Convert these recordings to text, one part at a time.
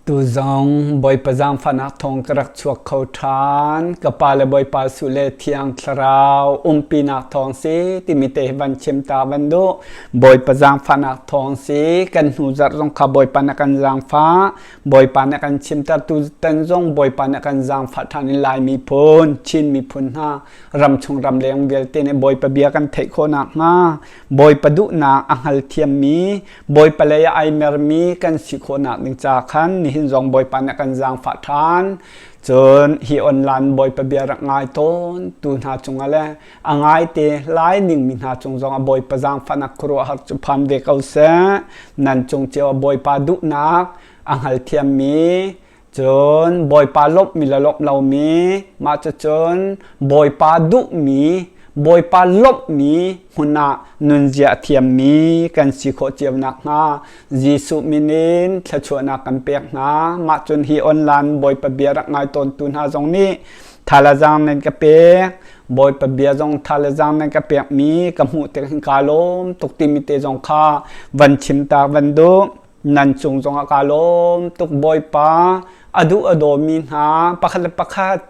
Tu zong Bawipa zaangfahnak thawng ka rak chuak kho ṭhan. Ka pa le Bawipa Su le Thiang Thlarau umpinak thawng si timi te hi van chim ta van duh. Bawipa zaangfahnak thawng si kan hnu zarh zong kha Bawipa na kan zaangfah. Bawipa na kan chimter tu tan zong Bawipa na kan zaangfah ṭhan in Lai miphun, Chin miphun hna ramchung ramleng vialte nih Bawipa bia kan theih khawh nakhnga Bawipa duhnak a hngalthiammi Bawipa lei ah ai mermi kan si khawhnak ding ca khan nihin zong Bawipa nih a kan zaangfah ṭhan. Cun hi online Bawipa bia rak ngai tawn tu hna cungah le a ngaite lai ningmi hna cung zong ah Bawipa zaangfahnak khuaruahhar cu phan ve ko seh. Nan cung cio ah Bawipa duhnak a hngalthiammi cun Bawipa lawmhmi le lawmh lomi mah cucun Bawipa duhmi Bawipa lawmhmi hmun ah nunzia a thiammi kan si khawh cio nakhnga Jesuh min in thluachuahnak kan pek hna. Mah cun hi online Bawipa bia rak ngai tawntu hna zong nih tha le zaang nan ka pek. Bawipa bia zong tha le zaang nan ka pekmi ka hmuh tik hin kaa lawm tuk timi te zong kha van chim ta van duh. Nan cung zongah kaa lawm tuk Bawipa a duh a dawmi hna pakhat le pakhat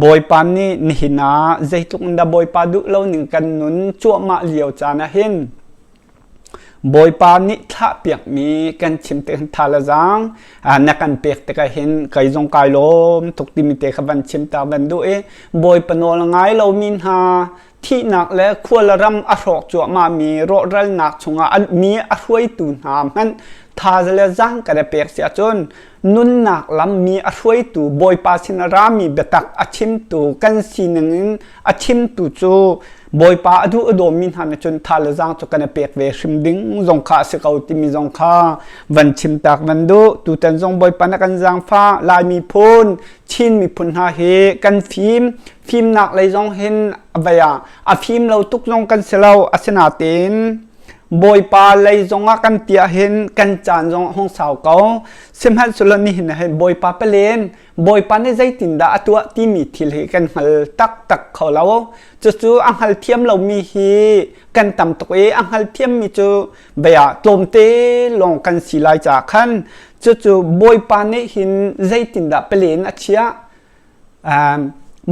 Bawipa nih nihin ah zeitluk in dah Bawipa duh lo ning kan nun cuahmah lio caan ah hin Bawipa nih thlahpiakmi kan chim tik hin tha le zaang na kan pek tikah hin kei zong kai lawm tuk timi te kha van chim ta van duh i Bawipa nawl ngai lomi hna thihnak le khua le ram a hrawk cuahmahmi rawhralnak chungah mi a hruaitu hna hmanh tha le zaang kan i pek si ahcun nunnak lam mi a hruaitu Bawipa sin a rami biatak a chimtu kan sining in a chimtu cu Bawipa a duh a dawmi hna nih cun tha le zaang cu kan i pek ve hrim ding zong kha a si ko timi zong kha van chim tak van duh tutan zong Bawipa na kan zaangfah Lai miphun Chin miphun hna hi kan fim fimnak lei zong hin vei ah a fim lo tuk zong kan si lo asinain Bawipa lei zongah kan ti ahhin kan caan zong a hung sau ko sihmanhsehlaw nihin ah hin Bawipa palen Bawipa nih zeitindah a tuah timi thil hi kan hngal taktak kho lo cucu a hngalthiam lomi hi kan tam tuk i a hngalthiammi cu bia tlawmte lawng kan si lai caah khan cucu Bawipa nih hin zeitindah palen a chiah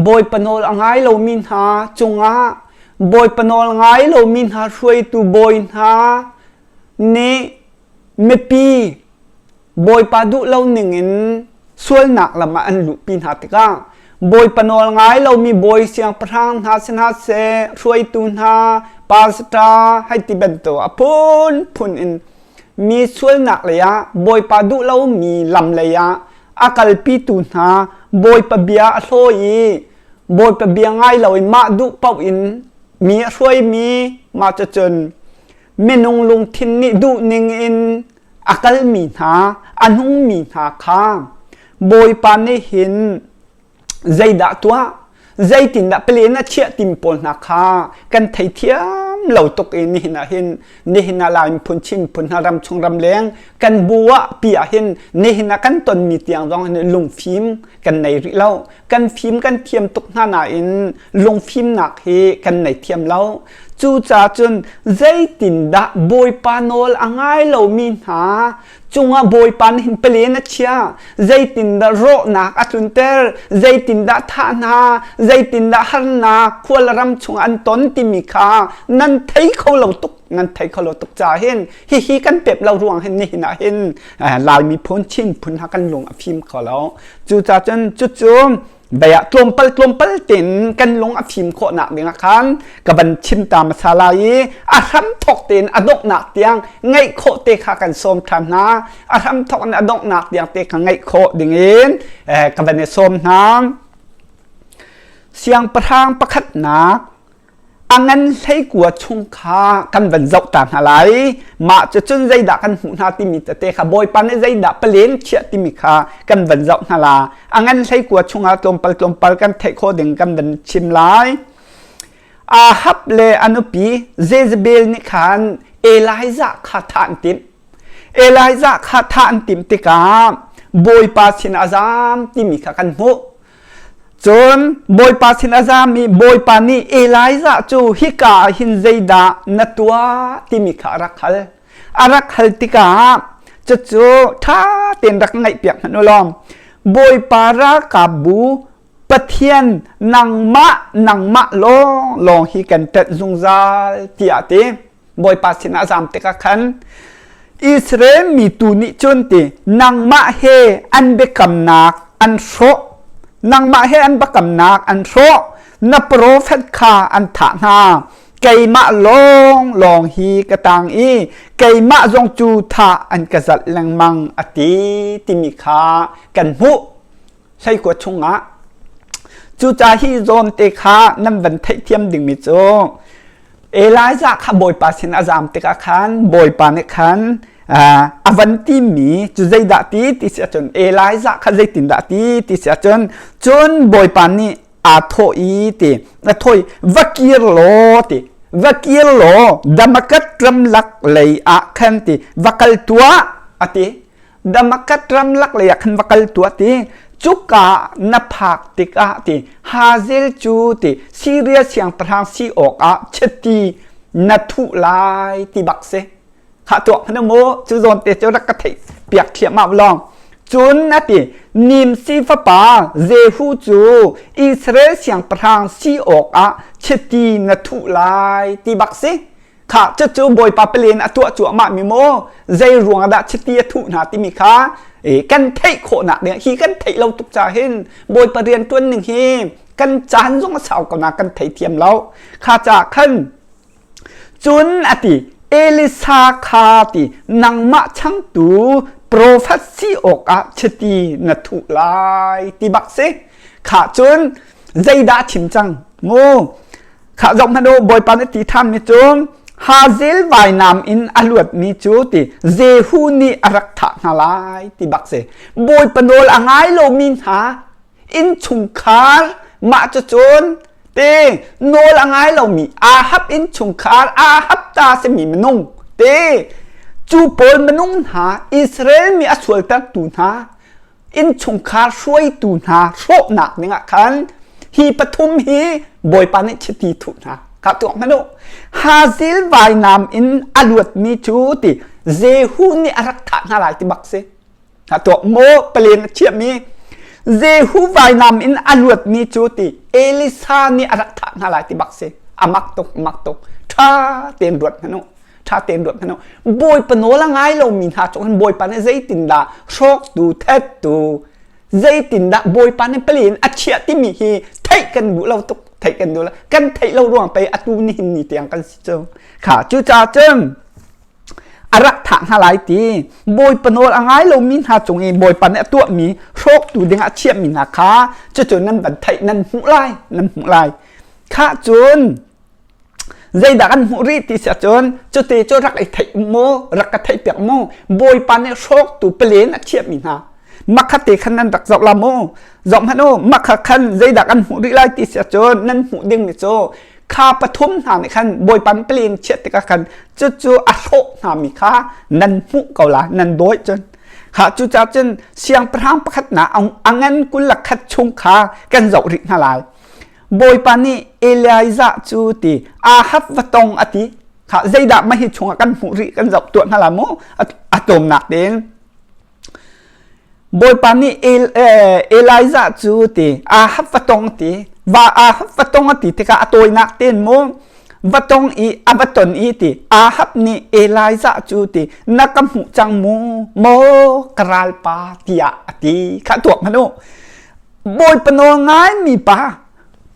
Bawipa nawl a ngai lomi hna cungah Bawipa nawl ngai lomi hna hruaitu bawi hna nih mipi Bawipa duh lo ningin sualnak lam ah an luhpi hna tikah Bawipa nawl ngai lomi bawi siangpahrang hna si hna seh hruaitu hna pastor hei ti bantuk a phunphun in mi sualnak lei ah Bawipa duh lomi lam lei ah a kalpitu hna Bawipa bia a hlawi i Bawipa bia ngai loin mah duh paoh in mi a hruaimi mah cucun minung lungthin nih duh ning in a kalmi hna a nungmi hna kha Bawipa nih hin zeidah tuah zeitindah palen a chiah tim pawl hna kha kan theithiam lo tuk i nihin ah hin nihin ah Lai miphun Chin miphun hna ram chung ram leng kan bu ah pi ah hin nihin ah kan tonmi tiang zong hin lungfim kan nei rih lo kan fim kan thiam tuk hna nain lungfimnak hi kan nei thiam lo cucaah cun zeitindah Bawipa nawl a ngai lomi hna cungah Bawipa nih hin palen a chia zeitindah rawhnak a tlunter zeitindah thah hna zeitindah harnak khual ram chungah an ton timi kha nan thei kho lo tuk nan thei kho lo tuk ca hin hihi kan pep lo ruang hin nihin ah hin Lai miphun Chin phun ha kan lung a fim kho lo cucaah cun cucu Bia tlawmpal tlawmpal tein kan lung a fim khawhnak ding ah khan ka van chim ta hmasa lai i a hramthawk tein a donghnak tiang ngaih khawh te kha kan sawm ṭhan hna. A hramthawk in a donghnak tiang te kha ngaih khawh dingin ka van i sawm hna. Siangpahrang pakhatnak a ngan hleikua chung kha kan van zoh ta hna lai mah cucun zeidah kan hmuh hna timi tete kha bawipa nih zeidah palen chiah timi kha kan van zoh hna la a ngan hleikua chungah tlawmpal tlawmpal kan theih khawh ding kan van chim lai Ahab le a nupi Jezebel nih khan Elijah kha thah an timh Elijah kha thah an timh tikah Bawipa sin a zam timi kha kan hmuh Cun Bawipa sin a zam i Bawipa nih Elijah cu hika ah hin zeidah na tuah timi kha a rak hal. A rak hal tikah Cucu ṭha tein rak ngaihpiak hmanh u law Bawipa ralkapbu Pathian nangmah nangmah lawng lawng hi kan ṭanh zungzal tiah ti. Bawipa sinah zam tikah khan Israel mi tu nih cun ti nangmah he an biakamnak an hrawh nangmah he an biakamnak an hrawh na profet kha an thah hna keimah lawng lawng hi ka tang i keimah zong cu thah an ka zalh lengmang a ti timi kha kan hmuh hleikua chungah cuca hi zawn te kha nan van theihthiam dingmi cu Elijah kha Bawipa sin a zam tikah khan Bawipa nih khan a van timi cu zeidah ti ti si ahcun Elijah kha zeitindah ti ti si ahcun cun Bawipa nih aa thawh i ti a thawh i va kir law ti va kir law Damascus ramlak lei ah khan ti va kal tuah a ti Damascus ramlak lei ah khan va kal tuah ti cuka na phak tikah ti Hazael cu ti Siria siangpahrang si awkah chiti na thuh lai ti bak si kha tuah hmanh mu cu zawn te cu rak ka theih piak thliahmah lawng cun a ti Nimsi fapa Jehu cu Israel siangpahrang si awkah chiti na thuh lai ti bak si Kha cucu Bawipa palen a tuah cuahmah mi maw zei ruang dah chiti a thuh hna timi kha kan theih khawhnak ding hi kan theih lo tuk ca hin Bawipa rian tuan ning hi kan caan zong a sau ko na kan thei thiam lo kha ca khan cun a ti Elisa kha ti nangmah changtu profet si awkah chiti na thuh lai ti bak si kha cun zeidah chim cang mu Khah zoh hmanh u, Bawipa nih ti ṭhanmi cu Hazael vainam in a luatmi cu ti Jehu nih a rak thah hna lai ti bak si. Bawipa nawl a ngai lomi hna innchungkhar mah cucun te nawl a ngai lomi Ahab innchungkhar Ahab ta simi minung te cu pawl minung hna Israel mi a sualtertu hna innchungkhar hruaitu hna hrawhnak dingah khan hi pathum hi Bawipa nih chiti thuh hna ka tuak hmanh u Hazil vainam in a luatmi cu ti Jehu nih a rak thah hna lai ti bak si ha tuak maw palen a chiahmi Jehu vainam in a luatmi cu ti Elisa nih a rak thah hna lai ti bak si amak tuk amak tuk ṭha tein ruat hmanh u ṭha tein ruat hmanh u Bawipa nawl a ngai lomi hna cung hin Bawipa nih zeitindah hrawktu thattu zeitindah Bawipa nih pali in a chiah timi hi theih kan duh lo tuk theih kan duh lo kan theih lo ruang pei atu nihin ni tiang kan si cu kha cucaah cun a rak thah hna lai ti Bawipa nawl a ngai lomi hna cung i Bawipa nih a tuahmi hrawktu dingah a chiahmi hna kha cucu nan van theih nan hmuh lai nan hmuh lai kha cun Zeidah kan hmuh rih ti si ahcun cuti cu rak i theih mu rak ka theih piak mu Bawipa nih hrawktu palen a thiahmi hna makhate khan nan rak zoh la mu zoh hmanh u makha khan zeidah kan hmuh rih lai ti si ahcun nan hmuh dingmi cu kha pathum hna nih khan Bawipa nih palen chiah tikah khan cucu a hrawh hna mi kha nan hmuh ko la nan dawi cun kha cucaah cun siangpahrang pakhat na a ngan 21 chung kha kan zoh rih hna lai Bawipa nih Elijah cu ti Ahab va tong a ti. Kha zeidah mah hi chungah kan hmuh rih kan zoh tuah hna la mu a tlawmnak tein. Bawipa nih Elijah cu ti Ahab va tong ti va Ahab va tong a ti tikah a tawinak tein mu va tong i a va ton i ti Ahab nih Elijah cu ti na ka hmuh cang mu maw ka ralpa tiah a ti kha tuak hmanh u Bawipa nawl ngaimi pa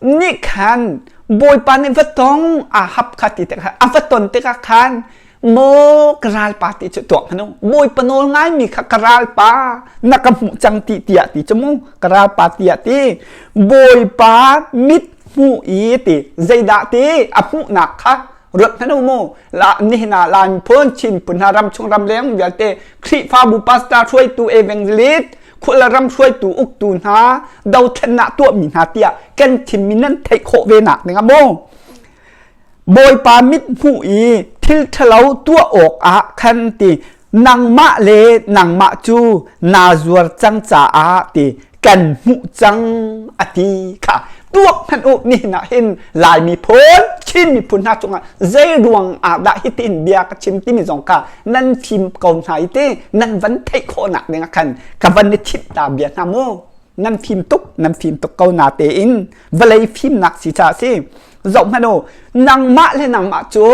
nih khan Bawipa nih va tong Ahab kha ti tikah a va ton tikah khan maw ka ralpa ti cu tuah hmanh u Bawipa nawl ngaimi kha ka ralpa na ka hmuh cang ti tiah ti cu mu ka ralpa tiah ti Bawipa mit hmuh i ti zeidah ti a hmuhnak kha ruat hmanh u mu la nihin ah Lai miphun Chin phun hna ram chung ram leng vialte Khrihfabu pastor hruaitu evangelist khua ram hruaitu uktu hna dothlennak tuahmi hna tiah kan thimmi nan theih khawh ve nak ding ah mu Bawipa mit hmuh i thil ṭhalo tuah awk ah khan ti nangmah le nangmah cu naa zuar cang caah ti Kan hmuh cang a ti kha tuak hmanh u. Nihin ah hin Lai miphun, Chin miphun hna cungah zei ruang ah dah hitin bia ka chim timi zong kha nan fim ko hna i ti nan van theih khawhnak ding ah khan ka van i thimh ta bia hna mu. Nan fim tuk, nan fim tuk ko na tein vawlei fimnak si ca si. Zoh hmanh u, nangmah le nangmah cu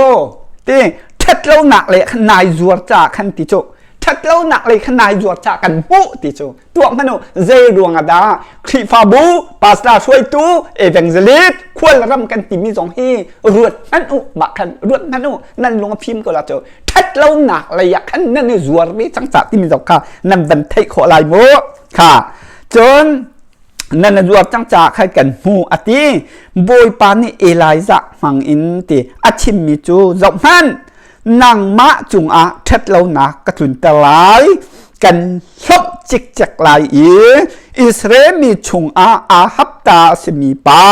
ti ṭhatlonak le khan nai zuar ca khan ti cu, ṭhatlonak lei khan nai zuar ca kan hmuh ti cu. Tuah hmanh u, zei ruang ah dah Khrihfabu, pastor, hruaitu, evangelist, khual ram kan timi zong hi ruat hmanh u. Mah khan ruat hmanh u, nan lung a fim ko la cu. Ṭhatlonak lei ah khan nan i zuar ve cang ca timi zong kha nan van theih khawh lai mu. Kha cun nan na zuar cang caah khan kan hmu a ti. Bawipa nih Elijah hmang in ti a chimmi cu, zohhmanh, nangmah cungah ṭhatlonak ka tlunter lai, kan hloh cikcek lai i Israel mi chungah Ahab ta a simi pa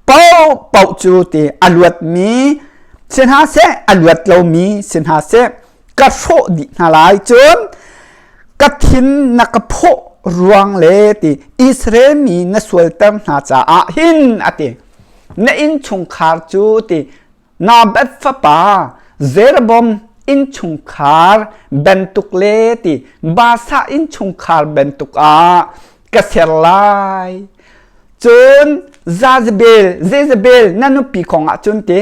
paohpaoh cu ti a luatmi si hna seh, a luat lomi si hna seh, ka hrawh dih hna lai. Cun ka thin na ka phawh ruang le ti Israel mi na sualter hna caah hin a ti, na innchungkhar cu ti Nabat fapa Jeroboam innchungkhar bantuk le ti Baasha innchungkhar bantuk ah ka ser lai. Cun Jezebel, Jezebel na nupi kong ah cun ti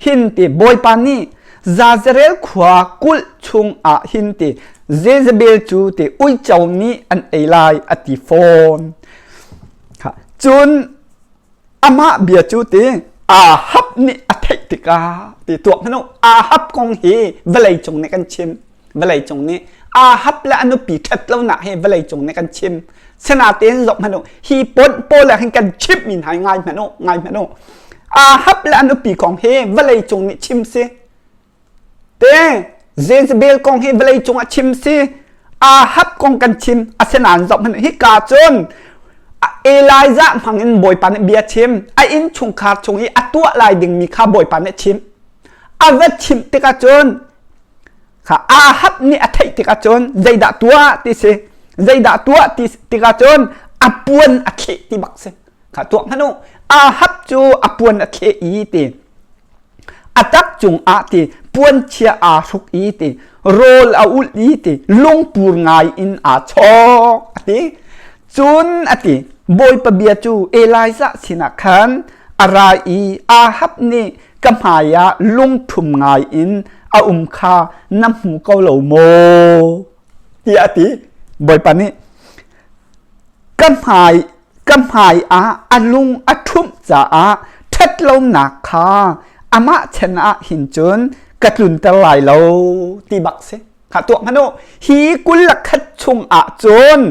hin ti Bawipa nih Jezreel khua kulh chung ah hin ti Jezebel cu ti uico nih an ei lai a ti fawn. Cun amah bia cu ti Ahab nih a theih tikah ti, tuak hmanh u, Ahab kong hi vawlei cung nih kan chim. Vawlei cung nih Ahab le a nupi ṭhat lonak hi vawlei cung nih kan chim. Sinain zoh hmanh u, hi pon pawl ah hin kan chimh mi hna ngai hmanh u, ngai hmanh u. Ahab le a nupi kong hi vawlei cung nih chim si. Te Jezebel kong hi vawlei cung ah chim si. Ahab kong kan chim. Asinain zoh hmanh u, hika cun Elijah hmang in Bawipa nih bia chim. A innchungkhar chung i a tuah lai dingmi kha Bawipa nih chim. A va chimh tikah cun kha Ahab nih a theih tikah cun zeidah tuah ti si, zeidah tuah ti tikah cun a puan a thleh ti bak si kha. Tuah hmanh u, Ahab cu a puan a thleh i ti a tak cungah ti puanchia aa hruk i ti rawl a ulh i ti lungpur ngai in aa chawk a ti. Cun a ti, Bawipa bia cu Elijah sinah khan a ra i, Ahab nih ka hmai ah lungthum ngai in a um kha na hmu ko lo maw? Tiah a ti. Bawipa nih ka hmai ka hmai ah a lung a ṭhumh caah ṭhatlonak kha amah chan ah hin cun ka tlunter lai lo ti bak si kha. Tuah hmanh u, hi 21 chung ah cun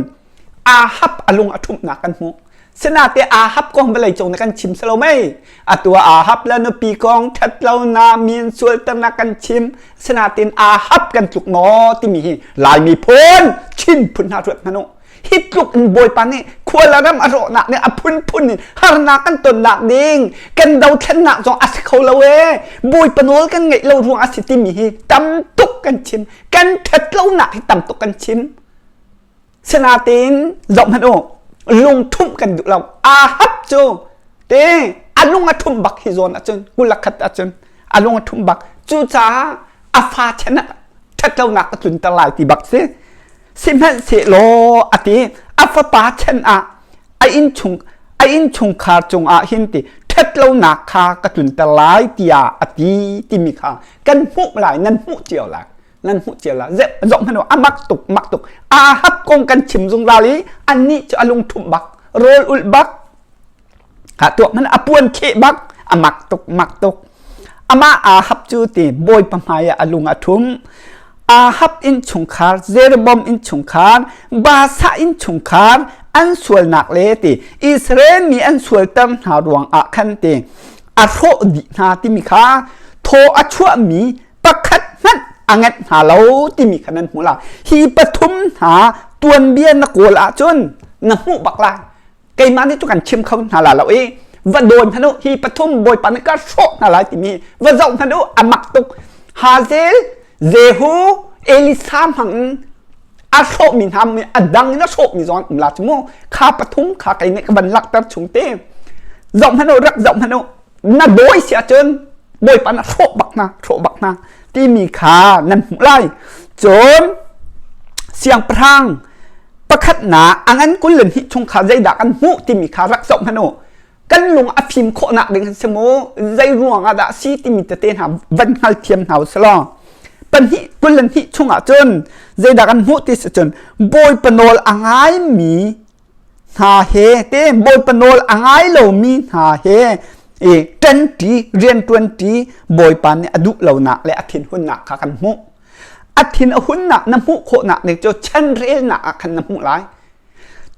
Ahab a lung a ṭhumhnak kan hmuh. Sinate Ahab kong vawlei cung nih kan chim selo mei. Atu Ahab le nupi kong ṭhatlonak min sualternak kan chim. Sinatin Ahab kan tluk maw timi hi Lai miphun, Chin phun hna ruat hmanh u. Hi tluk in Bawipa nih khua le ram a rawhnak nih a phunphun in harnak kan tonnak ding kan dothlennak zong a si kho lo ee. Bawipa nawl kan ngeih lo ruang a si timi hi tam tuk kan chim. Kan ṭhatlonak hi tam tuk kan chim. Sinain zoh hmanh u, lungthumh kan duh lo. Ahab cu te a lung a thumh bak hi zawn ahcun 21 ahcun a lung a thumh bak. Cucaah a fa chan ah ṭhatlonak ka tlunter lai ti bak si. Sihmanhsehlaw a ti, a fapa chan ah a innchung a innchungkhar cungah hin ti ṭhatlonak kha ka tlunter lai tiah a ti timi kha kan hmuh lai, nan hmuh cio lai. Nan hmuh cio la. Zoh hmanh u, a mak tuk, mak tuk. Ahab kong kan chim zungzal i annih cu a lungthumh bak, rawl ulh bak ha, tuak hmanh, a puan kheh bak. A mak tuk, mak tuk. Amah Ahab cu ti Bawipa hmai ah a lung a thum. Ahab innchungkhar, Jeroboam innchungkhar, Baasha innchungkhar an sualnak le ti Israel mi an sualter hna ruang ah khan ti a hrawh dih hna timi kha, thaw a chuahmi pakhat hmanh a ngenh hna lo timi kha nan hmuh lai. Hi pathum hna tuanbia na kawl ahcun na hmuh bak lai. Keimah nih cu kan chim kho hna la lo i va dawi hmanh u, hi pathum Bawipa nih ka hrawh hna lai timi va zoh hmanh u. A mak tuk. Hazel, Jehu, Elisa hmang in. A hrawhmi hna a dang in a hrawhmi zong an um la cu mu. Kha pathum kha kei nih ka van lakter chung te. Zoh hmanh u, rak zoh hmanh u. Na dawi si ahcun Bawipa na hrawh bak hna, hrawh bak hna timi kha nan hmuh lai. Cun siangpahrang pakhatnak a ngan 22 chung kha zeidah kan hmuh timi kha rak zoh hmanh u. Kan lung a fim khawhnak ding an si mu. Zei ruang ah dah si timi tete hna van hngal thiam hna u selaw. Pahnih 22 chung ah cun zeidah kan hmuh ti si cun Bawipa nawl a ngaimi hna he te Bawipa nawl a ngai lomi hna he i ṭanṭi rianṭuanṭi Bawipa nih a duh lonak le a thinhunnak kha kan hmuh. A thin a hunnak na hmuh khawhnak nih cu chanrelnak ah khan na hmuh lai.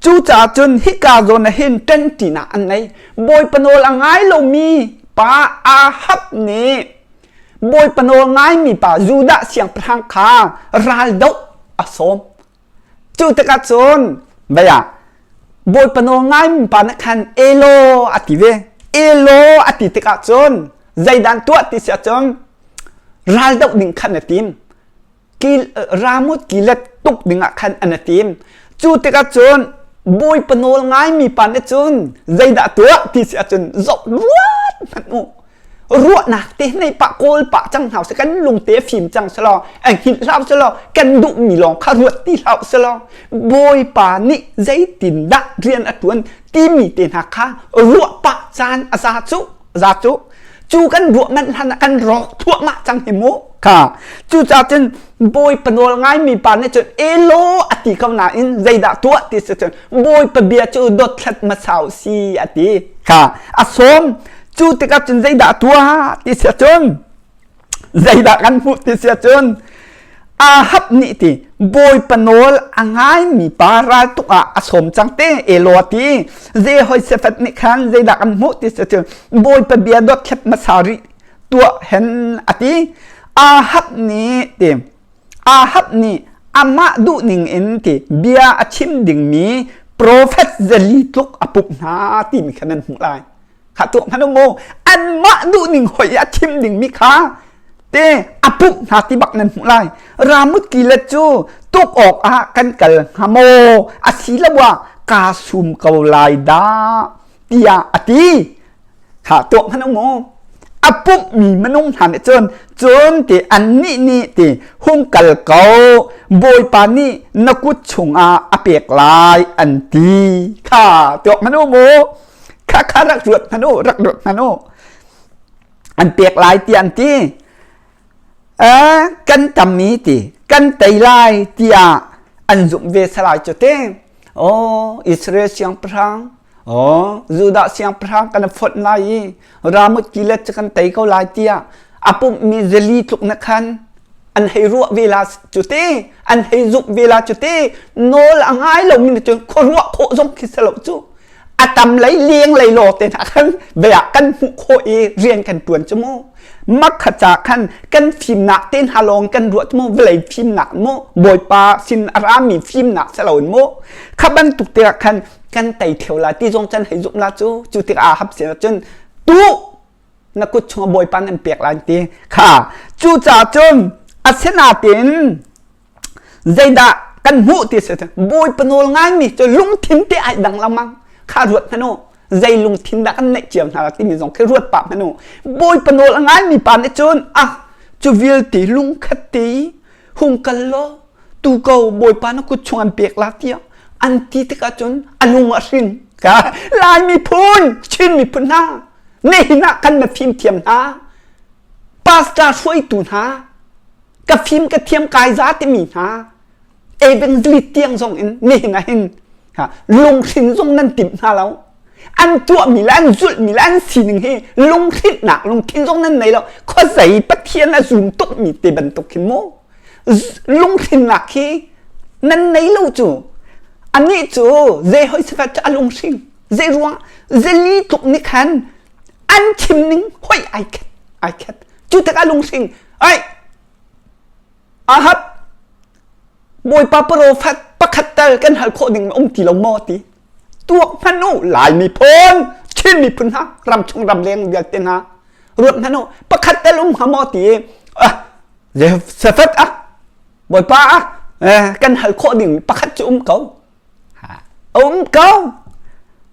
Cucaah cun hika zawn ah hin ṭanṭinak an ngei. Bawipa nawl a ngai lomi pa Ahab nih Bawipa nawl ngaimi pa Judah siangpahrang kha raldoh a sawm. Cu tikah cun bia Bawipa nawl ngaimi pa nih khan Elaw a ti ve. Elaw a ti tikah cun zeidah tuah ti si ahcun raldoh ding khan a tim. Ramut kilet tuk dingah khan an a tim. Cu tikah cun Bawipa nawl ngaimi pa nih cun zeidah tuah ti si ahcun zoh ruat hmanh u. Ruahnak te nei pah kawl pah cang hna sih kan lungte fim cang selaw a hngilh hlah selaw kan duhmi lawng kha ruat ti hlah selaw Bawipa nih zeitindah rian a ṭuan timi te hna kha ruah pah caan a za cu za cu cu kan ruah manh hlan ah kan rawk thluahmah cang hi mu kha cucaah cun Bawipa nawl ngaimi pa nih cun elaw a ti ko nain zeidah tuah ti si cun Bawipa bia cu dothlat hmasa u si a ti kha a sawm. Cu tikah cun zeidah tuah ti si ahcun zeidah kan hmuh ti si ahcun Ahab nih ti Bawipa nawl a ngaimi pa raltuk ah a sawm cang te elaw ti Jehoshaphat nih khan zeidah kan hmuh ti si ahcun Bawipa bia dothlat hmasa rih tuah hen a ti. Ahab nih ti Ahab nih amah duhning in ti bia a chim dingmi profet 400 tluk a pumh hna timi kha nan hmuh lai. Kha tuak hmanh u mu anmah duhning hoi a chim dingmi kha te a pumh hna ti bak nan hmuh lai. Ramut kilet cu tuk awk ah kan kal hnga maw asiloah kaa sum ko lai dah tiah a ti. Kha tuak hmanh u mu a pumhmi minung hna nih cun cun ti annih nih ti hung kal ko Bawipa nih na kut chungah a pek lai an ti. Kha tuak hmanh u mu kha kha rak ruat hmanh u rak ruat hmanh u an pek lai ti an ti kan tammi ti kan tei lai tiah an zumh ve salai cu te oh Israel siangpahrang oh Judah siangpahrang kan fonh lai i Ramut Gilead cu kan tei ko lai tiah a pumhmi zali tluk na khan an hei ruah ve la cu te an hei zumh ve la cu te nawl a ngai lomi na cu khuaruah khawh zong khi si lo cu a tam lei leng lei law te hna khan bia kan hmuh khawh i rian kan tuan cu mu makha ca khan kan fimnak te hna lawng kan ruat mu vawlei fimnak mu bawipa sin a rami fimnak si loin mu kha bantuk te ah khan kan tei theo la ti zong can hei zumh la cu cu tik ah hap sin cun tu na kut chung bawipa nan pek lai ti kha cu ca cun asinatin Zeidah kan hmuh ti si Bawipa nawl ngaimi cu lungthin te ai dang lengmang. Kha ruat hmanh u. Zei lungthin dah kan neih cio hna timi zong khi ruat pah hmanh u. Bawipa nawl a ngaimi pa nih cun ah cu vialte lungkhat te i hung kal law tu ko Bawipa na kut chung an pek la tiah an ti tikah cun a lung a hring. Ka Lai miphun, Chin miphun hna, nihin ah kan na fimthiam hna, pastor hruaitu hna, ka fim ka thiam kai za timi hna evangelist tiang zong in nihin ah hin lunghrin zong nan timh hna lo an tuahmi le an zulhmi le an sining hi lunghrinhnak lungthin zong nan nei lo khuazei Pathian a zum tukmi te bantuk hin mu lunghrinnak hi nan nei lo cu anih cu zei hoi sifat cu a lunghring zei ruang zeli tluk nih khan an chim ning hoi ai khat ai khat Cu tikah lunghring, ai Ahab Bawipa profet pakhat tal kan hal khawh ding um ti lo maw ti tuak hmanh u Lai miphun Chin miphun hna ramchung ramleng vialte hna ruat hmanh u pakhat tal um hnga maw ti ah Jehoshaphat ah Bawipa ah. Kan hal khawh ding pakhat cu um ko. Um ko.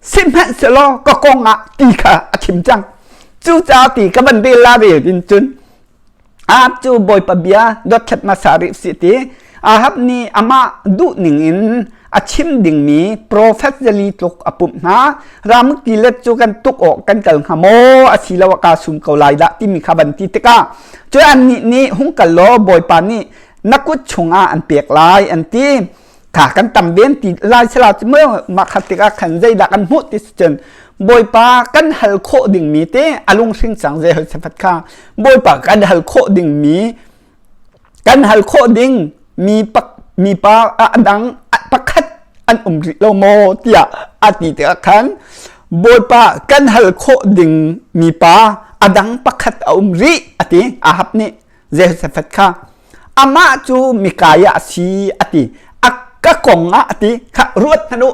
Sihmanhsehlaw ka kong ah ti kha a chim cang. Cucaah ti ka van rel la rel in cun Ahab cu Bawipa bia dothlat hmasa rih sih ti Ahab nih amah duh ning in a chim dingmi profet zali tluk a pumh hna. Ramuk tilet cu kan tuk awk kan kal hnga maw asiloah kaa sum ko lai dah timi kha van ti tikah cu annih nih hung kal law Bawipa nih na kut chungah an pek lai an ti. Kha kan tam ven ti lai sila cu mah kha tikah khan zeidah kan hmuh ti cun Bawipa kan hal khawh dingmi te a lunghring cang Jehoshaphat kha Bawipa kan hal khawh dingmi kan hal khawh ding mi pak mi pa a dang pakhat an um rih lo maw tiah a ti tikah khan Bawipa kan hal khawh ding mi pa a dang pakhat a um rih a ti Ahab nih Jehoshaphat kha amah cu Mikaiah a si a ti a ka kong ah a ti kha ruat hmanh u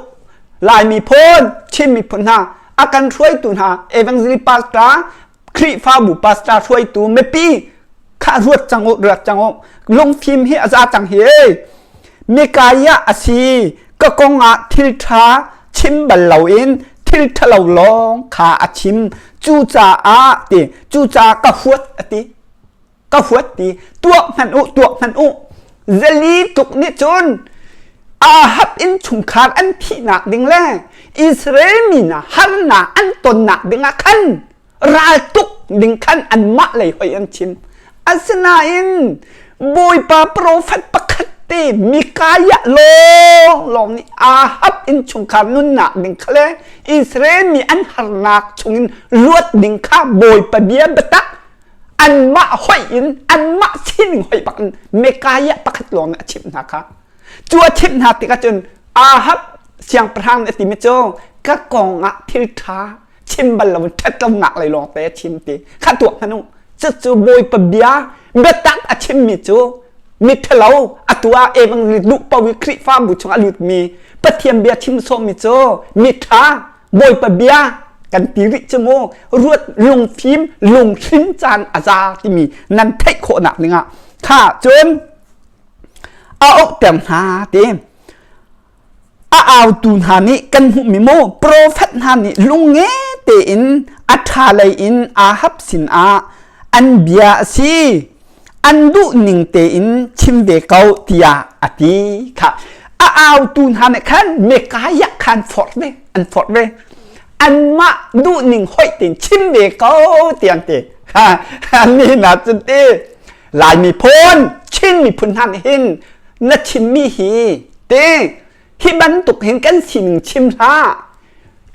Lai miphun Chin miphun hna a kan hruaitu hna evangelist pastor Khrihfabu pastor hruaitu mipi kha ruat cang u ruat cang u lungfim hi a za cang hi Mikaiah a si ka kong ah thil ṭha chim bal loin thil ṭhalo lawng kha a chim cucaah ti cucaah ka huat a ti ka huat ti tuak hmanh u tuak hmanh u zali tuk nih cun Ahab innchungkhar an thihnak ding le Israel mi hna harnak an tonnak ding ah khan raltuk ding khan anmah lei hoi an chim asinain Bawipa profet pakhat te Mikaiah lawng lawng nih Ahab innchungkhar nunnak ding kha le Israel mi an harnak chungin luat ding kha Bawipa bia biatak anmah hoih in anmah sining hoih bak in Mekaiah pakhat lawng nih a chimh hna kha cu a chimh hna tikah cun Ahab siangpahrang nih a timi cu ka kong ah thil ṭha chim bal lo ṭhat lonak lei lawng te a chim ti kha tuak hmanh u cucu Bawipa bia biatak a chimmi cu miṭhalo atu ah evangelist duh paoh i Khrihfabu chungah a lutmi Pathian bia chim sawhmi cu miṭha Bawipa bia kan ti rih cu mu ruat lungfim lunghrin caan a za timi nan theih khawhnak dingah kha cun a auhter hna ti a autu hna nih kan hmuhmi mu profet hna nih lungnge tein a ṭha lei in Ahab sinah an bia a si an duh ning tein chim ve ko tiah a ti kha a autu hna nih khan Mekaiah khan forh ve an forh ve anmah duh ning hoih tein chim ve ko tiah an ti ha ni na cun ti Lai miphun Chin miphun hna nih hin na chimmi hi te hi bantuk hin kan sining chim hlah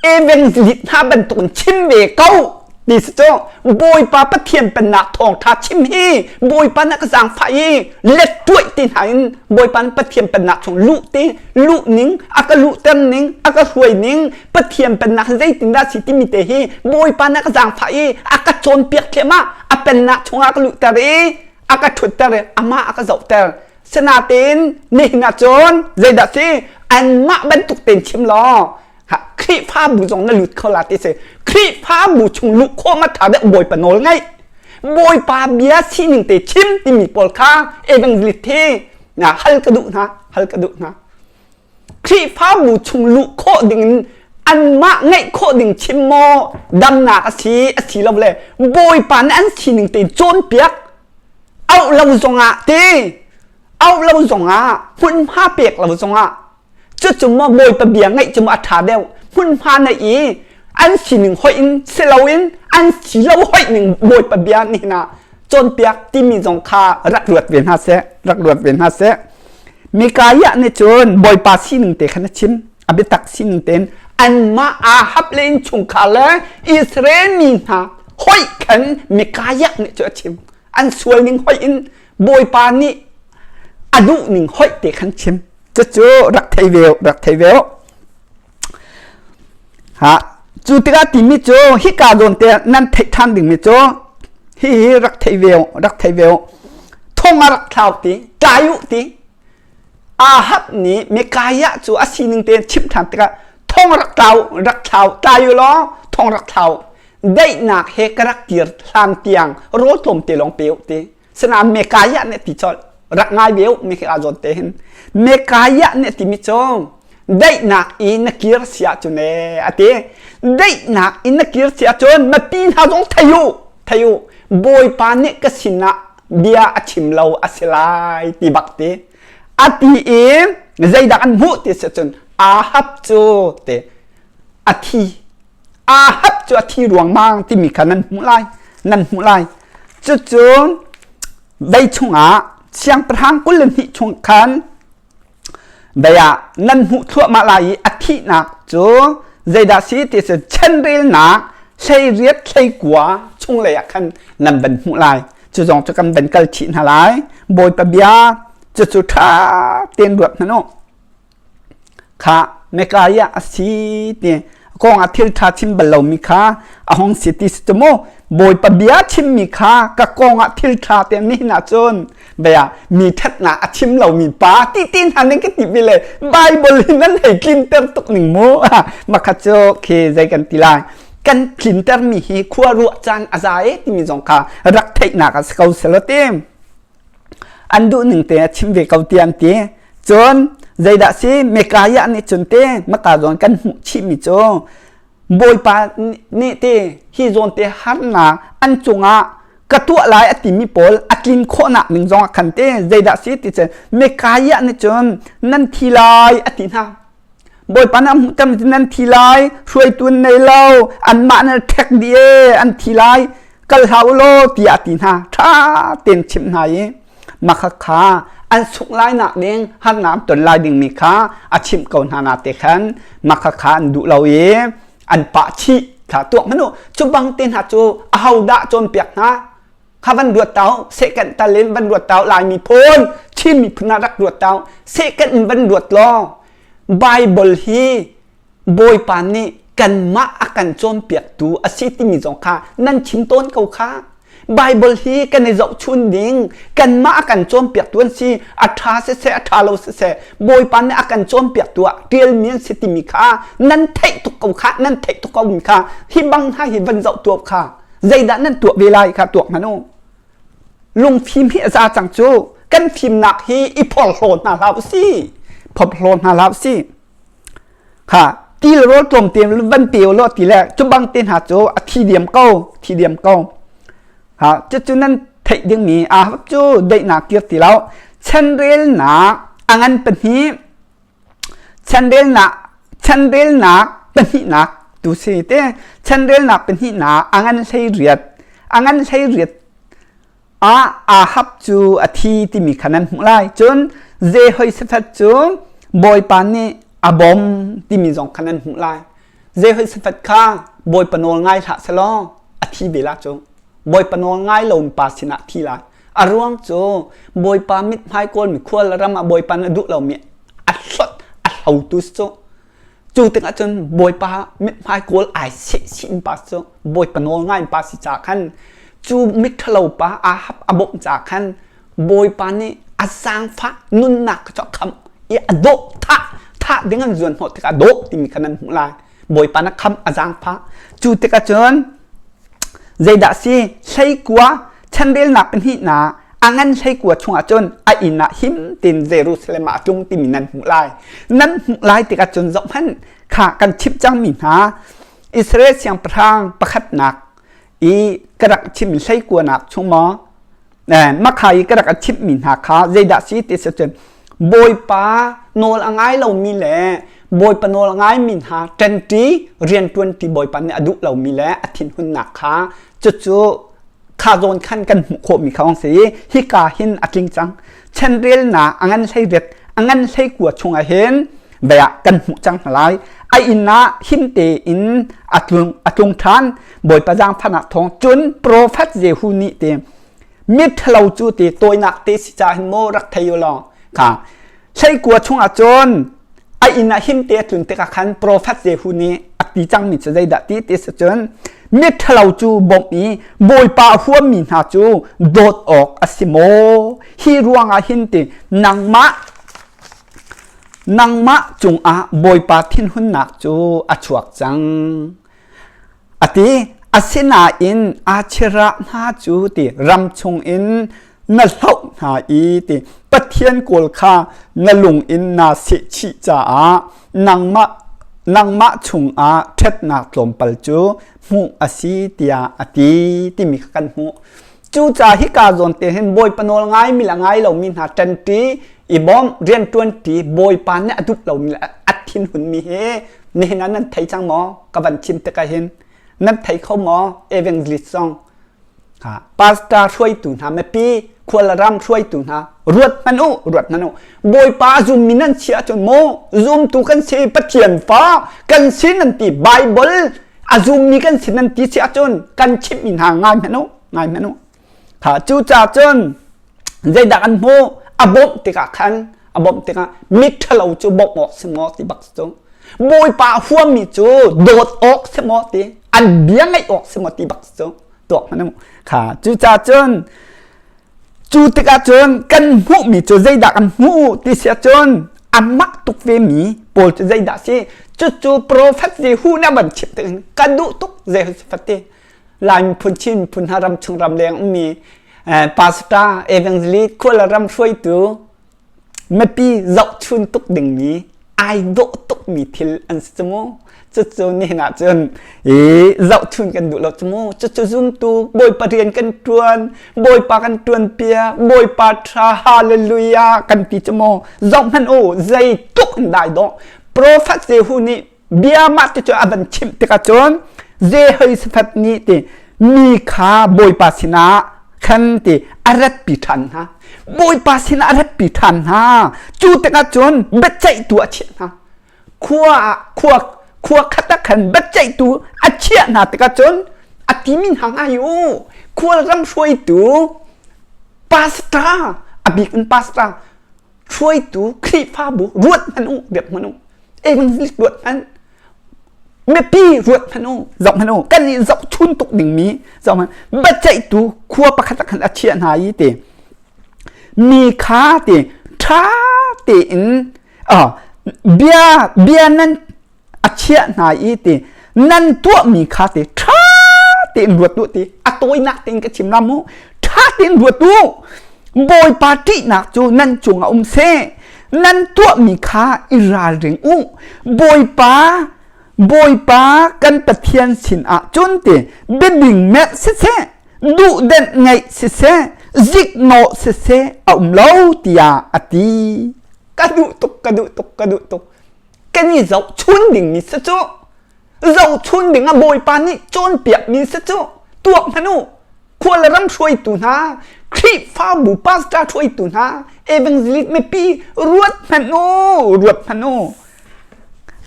evangelist hna bantuk in chim ve ko ti si cu Bawipa Pathian pennak thawngṭha chim hi Bawipa na ka zaangfah i let tuaih ti hna in Bawipa na Pathian pennak chung luh ti luh ning a ka luhter ning a ka hruai ning Pathian pennak zeitindah si timi te hi Bawipa na ka zaangfah i a ka cawnpiak thliahmah a pennak chungah ka luhter i a ka ṭhutter i amah a ka zohter Sinain nihin ah cun zeidah si anmah bantuk tein chim law Khrihfabu zong na lut kho la ti si Khrihfabu chung luh khawh ma tha deuh Bawipa nawl ngaih Bawipa bia sining te chim timi pawl kha evangelist hi na hal ka duh hna hal ka duh hna Khrihfabu chung luh khawh ding in anmah ngeih khawh ding chim maw damnak a si a si lo le Bawipa nih an sining tein cawnpiak auh lo zongah ti auh lo zongah hmunhma pek lo zongah cucu maw Bawipa bia ngaih cu maw a ṭha deuh hmunhma neih i an sining hoih in si loin an si lo hoih ning Bawipa bia nihin ah cawnpiak timi zong kha rak ruat ve hna seh rak ruat ve hna seh Mikaiah nih cun Bawipa sining te khan a chim a biatak sining tein anmah Ahab le innchungkhar le Israel mi hna hoih khan Mikaiah nih cu a chim an sual ning hoih in Bawipa nih a duh ning hoih te khan chim cucu rak thei ve rak thei ve ha cu tikah timi cu hika zawn te nan theih ṭhan dingmi cu hihi rak thei ve rak thei ve thong a rak thlau ti tlai u ti Ahab nih Mikaiah cu a sining tein chimh ṭhan tikah thong rak tlau rak thlau tlai u law thong rak thlau daihnak he ka rak kir hlan tiang rawl tlawmte lawng pe u ti sinain Mikaiah nih a ti colh. Rak ngai ve mi khi a zawn te hin. Mekaiah nih a timi cu daihnak i na kir si ahcun ee a ti. Daihnak i na kir si ahcun mipi hna zong thei u, thei u. Bawipa nih ka sinah bia a chim lo a si lai ti bak ti. A ti i zeidah an hmuh ti si cun Ahab cu ti a thi. Ahab cu a thi ruangmang timi kha nan hmuh lai. Nan hmuh lai. Cucu vei chungah siangpahrang 22 chung khan vei ah nan hmuh thluahmah lai i a thihnak cu zeidah si ti cu chanrelnak 18 19 chunglei ah khan nan van hmuh lai. Cu zong cu kan van kal chih hna lai. Bawipa bia cucu ṭha tein ruat hmanh u. Kha Micaiah a si ti kong ah thil ṭha chim bal lomi kha a hung si ti si cu mu. Bawipa bia chimmi kha ka kong ah thil ṭha te nihin ahcun bia mi ṭhatnak a chim lomi pa ti ti hna ning ka ti bi le Bible hi nan hei tlinter tuk ning mu. Makha cu khi zei kan ti lai. Kan tlintermi hi khua ruah caan a za e timi zong kha rak theihnak a si ko selaw ti. An duh ning te a chim ve ko ti an ti. Cun zeidah si Micaiah nih cun te maka zawn kan hmuh chihmi cu Bawipa nih te hi zawn te harnak an cungah ka tuah lai a timi pawl a tlin khawhnak ning zong ah khan te zeidah si ti cun Micaiah nih cun nan thi lai a ti hna. Bawipa nih a hmuh tam nan thi lai, hruaitu an nei lo, anmah nan ṭhek dih e, an thi lai, kal hlah u law tiah a ti hna. Ṭha tein chimh hna i makha kha an sungh lai nak ding harnak an ton lai dingmi kha a chimh ko hna na te khan makha kha an duh lo i an pah chih kha tuak hmanh u. Cu bang te hna cu ahodah cawnpiak hna? Kha van ruat tau second tal in van ruat tau Lai miphun Chin miphun ah rak ruat tau second in van ruat law Bible hi Bawipa nih kanmah a kan cawnpiaktu a si timi zong kha nan chim tawn ko kha Bible hi kan i zohchun ding kanmah a kan cawnpiaktu an si a ṭha siseh a ṭha lo siseh Bawipa nih a kan cawnpiaktu ah ṭialmi an si timi kha nan theih tuk ko kha nan theih tuk ko mi kha hi bang hna hi van zoh tuah kha zeidah nan tuah ve lai kha tuak hmanh u lungfim hi a za cang cu kan fimnak hi i phorhlaw hna hlah u si phorhlaw hna hlah u si kha ti le rawl tlawm te van pe u law ti le cu bang te hna cu a thi diam ko thi diam ko ha cucu nan theih dingmi a cu daihnak kir ti lo chanrelnak a ngan pahnih Chanrelnak chanrelnak pahnihnak tu si te chanrelnak pahnihnak a ngan 18 a ngan 18 ah Ahab cu a thi timi kha nan hmuh lai. Cun Jehoshaphat cu Bawipa nih a bawm timi zong kha nan hmuh lai. Jehoshaphat kha Bawipa nawl ngai hlah selaw a thi ve la cu. Bawipa nawl ngai lo pa sinah thi lai. A ruang cu Bawipa mithmai kawlmi khual ram ah Bawipa nih a duh lomi a hlot a hlotu si cu. Cu tikah cun Bawipa mithmai kawl ai sehchih pa cu Bawipa nawl ngai pa si caah khan cu mitthalo pa Ahab a bawmh caah khan Bawipa nih a zaangfah nunnak cu a khamh i a dawh thah thah ding an zuan hnawh tikah a dawh timi kha nan hmuh lai. Bawipa na khamh a zaangfah. Cu tikah cun Zeidah si hleikua chanrelnak pahnihnak a ngan hleikua chungah cun a inn ah him tein Jerusalem ah a tlung timi nan hmuh lai. Nan hmuh lai tikah cun zohhmanh kha kan chimh cangmi hna Israel siangpahrang pakhatnak i ka rak chimmi hleikuanak chung maw Makha i ka rak a chimhmi hna kha zeidah si ti si cun Bawipa nawl a ngai lomi le Bawipa nawl a ngaimi hna ṭanṭi rianṭuanṭi Bawipa nih a duh lomi le a thinhunnak kha cucu kha zawn khan kan hmuh khawhmi kha si i hika hin a tling cang. Chanrelnak a ngan 18 a ngan 19 chungah hin bia kan hmuh cang hna lai. A inn ah him tein a tlung a tlung ṭhan. Bawipa zaangfahnak thawng cun profet Jehu nih te miṭhalo cu ti tawinak te si ca hin maw rak thei u law kha hleikua chungah cun a inn ah him te a tlun tikah khan profet Jehu nih a ti cangmi cu zeidah ti ti si cun miṭhalo cu bawmh i Bawipa a huammi hna cu dawt awk a si maw hi ruangah hin ti nangmah nangmah cungah Bawipa thinhunnak cu a chuak cang A ti. Asinain Asherah hna cu ti ram chungin na hloh hna i ti Pathian kawl kha na lung in naa sehchih caah nangmah nangmah chungah ṭhatnak tlawmpal cu hmuh a si tiah a ti timi kha kan hmuh. Cucaah hika zawn te hin Bawipa nawl ngaimi le ngai lomi hna ṭanṭi i bawmh rianṭuanṭi Bawipa nih a duh lomi le a thinhunmi hi nihin ah nan thei cang maw? Ka van chim tikah hin nan thei kho maw? Evangelist zong pastor hruaitu hna mipi khualram hruaitu hna ruat hmanh u ruat hmanh u Bawipa zummi nan si ahcun maw zumtu kan si Pathian fa kan si nan ti Bible a zummi kan si nan ti si ahcun kan chimhmi hna ngai hmanh u ngai hmanh u kha cucaah cun zeidah kan hmuh a bawmh tikah khan a bawmh tikah miṭhalo cu bawmh awk si maw ti bak cu Bawipa huammi cu dawt awk si maw ti an bia ngaih awk si maw ti bak cu tuak hmanh kha cucaah cun cu tikah cun kan hmuhmi cu zeidah kan hmuh ti si ahcun a mak tuk ve mi pawl cu zeidah si cucu profet Jehu nih a van chimh tik in ka duh tuk Jehoshaphat ti Lai miphun Chin miphun hna ram chung ram leng ummi pastor evangelist khual ram hruaitu mipi zohchun tuk dingmi ai dawh tukmi thil an si cu mu cucu nihin ah cun i zohchun kan duh lo cu mu cucu zumtu bawipa rian kan ṭuan bawipa kan ṭuan piak bawipa ṭha hallelujah kan ti cu mu zoh hmanh u zeitluk in dai dawh prophet Jehu nih bia mah ti cu a van chimh tikah cun Jehoshaphat nih ti mi kha Bawipa sinah khan ti a ratpi ṭhan hna Bawipa sinah a ratpi ṭhan hna cu tikah cun biaceihtu a chiah hna khua ah khua khua khat ah khan biaceihtu a chiah hna tikah cun a timi hna ngai u khualram hruaitu pastor a bik in pastor hruaitu Khrihfabu ruat hmanh u biak hmanh u evangelist ruat hmanh mipi ruat hmanh u zoh hmanh u kan i zohchun tuk dingmi zoh hmanh biaceihtu khua pakhat ah khan a chiah hna i ti mi kha ti ṭha tein bia bia nan a chiah hna i ti nan tuahmi kha ti ṭha tein ruat u ti a tawinak tein ka chim la mu ṭha tein ruat u Bawipa ṭihnak cu nan cungah um seh nan tuahmi kha i ralring u Bawipa Bawipa kan Pathian sinah cun ti biading merh siseh duhdenh ngeih siseh ziknawh siseh a um lo tiah a ti ka duh tuk ka duh tuk ka duh tuk kan i zohchun dingmi si cu zohchun ding ah Bawipa nih cawnpiakmi si cu tuak hmanh u khual ram hruaitu hna Khrihfabu pastor hruaitu hna evangelist mipi ruat hmanh u ruat hmanh u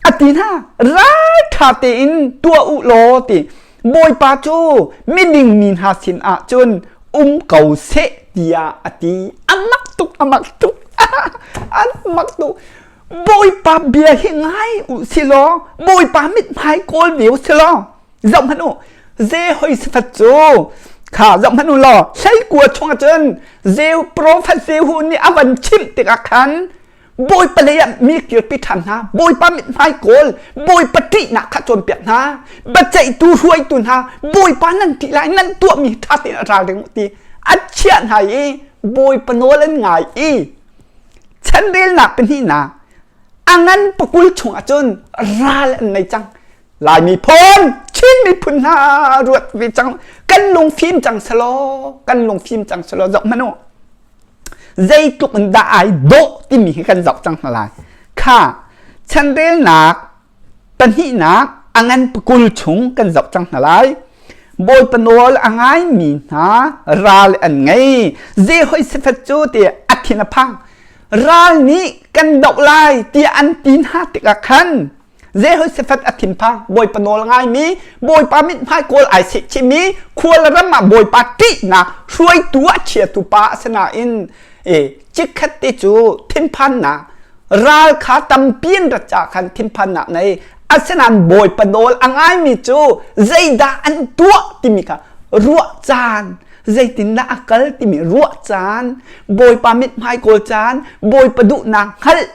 a ti hna ralṭha tein tuah u law ti Bawipa cu miding mi hna sin ah cun um ko seh tiah a ti a mak tuk a mak tuk a mak tuk Bawipa bia hi ngai u silaw Bawipa mithmai kawl ve u silaw zoh hmanh u Jehoshaphat cu kha zoh hmanh u law hleikua chungah cun Jehu profet Jehu nih a van chimh tikah khan Bawipa lei ah mi kirpi ṭhan hna Bawipa mithmai kawl Bawipa ṭihnak kha cawnpiak hna biaceihtu hruaitu hna Bawipa nan ṭih lai nan tuahmi ṭha tein a ralring u ti a chiah hna i Bawipa nawl an ngai i Chanrelnak pahnihnak a ngan pakul chungah cun ral an nei cang. Lai miphun, Chin miphun hna ruat ve cang. Kan lungfim cang selaw, kan lungfim cang selaw zoh hmanh u. Zeitluk in dah ai dawh timi hi kan zoh cang hna lai. Kha chanrelnak Pahnihnak, a ngan pakul chung kan zoh cang hna lai. Bawipa nawl a ngaimi hna ral an ngei. Jehoshaphat cu ti a thin a phang. Ral nih kan doh lai tiah an ti hna tikah khan Jehoshaphat a thinphang. Bawipa nawl ngaimi, Bawipa mithmai kawl ai sehchihmi, khual ram ah Bawipa ṭihnak hruaitu a chiatu pa a si nain e chikkhat te cu thinphannak ral kha tampi an rat caah khan thinphannak nei asinain bawipa nawl a ngaimi cu zeidah an tuah timi kha ruah caan zeitindah a kal timi ruah caan bawipa mithmai kawl caan bawipa duhnak hngalh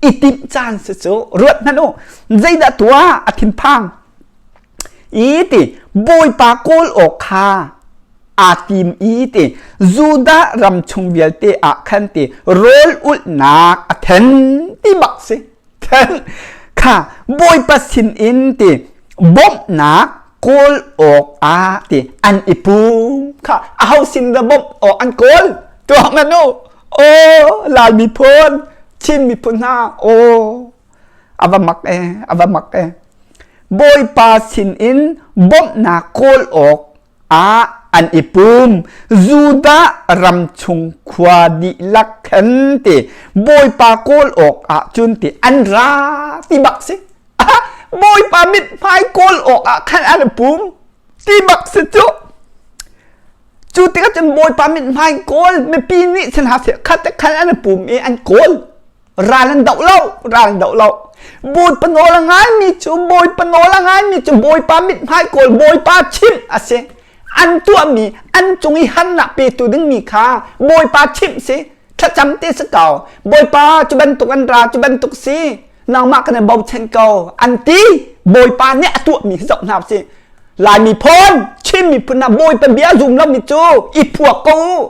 i timh caan si cu ruat hmanh u zeidah tuah a thinphang i ti bawipa kawl awk kha. aa tim i ti Judah ram chung vialte ah khan ti rawl ulhnak a then ti bak si. Then kha Bawipa sin in ti bawmhnak kawl awk ah ti an i pum kha aho sin dah bawmh awk an kawl tuah hmanh u. Aw Lai miphun Chin miphun hna aw a va mak e a va mak e. Bawipa sin in bawmhnak kawl awk ah an i pum. Judah ram chung khua dihlak khan ti Bawipa kawl awk ah cun ti an ra ti bak si. Bawipa mithmai kawl awk ah khan an i pum ti bak si cu. Cu tikah cun Bawipa mithmai kawl mipi nih sin ha seh khat khan an i pum i an kawl. Ral an doh lo, ral an doh lo. Bawipa nawl a ngaimi cu Bawipa nawl a ngaimi cu Bawipa mithmai kawl Bawipa chimh a si. An tuahmi an cung i hannak petu dingmi kha Bawipa chimh si. Thlacam ti si ko. Bawipa cu bantuk an ra cu bantuk si. Nangmah kan i bochan ko. An ti. Bawipa nih a tuahmi hi zoh hna usih. Lai miphun, Chin miphun hna Bawipa bia zum lomi cu i phuak ko u.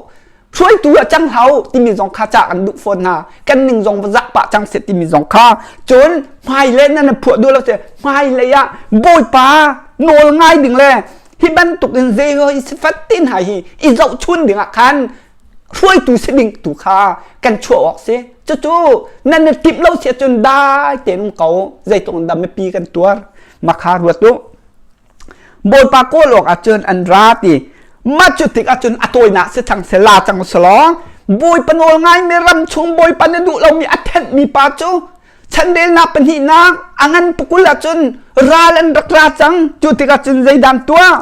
Hruaitu ah cang hau timi zong kha ca kan duh fawn hna. Kan ning zong va zak pah cang seh timi zong kha. Cun hmailei nan phuah duh lo seh hmailei ah Bawipa nawl ngai ding le hi bantuk in zei sifat tin hai hi i zohchun ding ah khan hruaitu si ding tu kha kan chuah awk si. Cucu nan i timh lo si ahcun dai tein um ko zeitluk in dah mipi kan tuar makha ruat u. Bawipa kawl awk ahcun an ra ti. Mah cu tik ahcun a tawinak si cang seh la cang selaw Bawipa nawl ngaimi ram chung Bawipa na duh lomi a thenhmi pa cu chanrelnak pahnihnak a ngan pakul ahcun ral an rak ra cang. Cu tik ahcun zeidah tuah?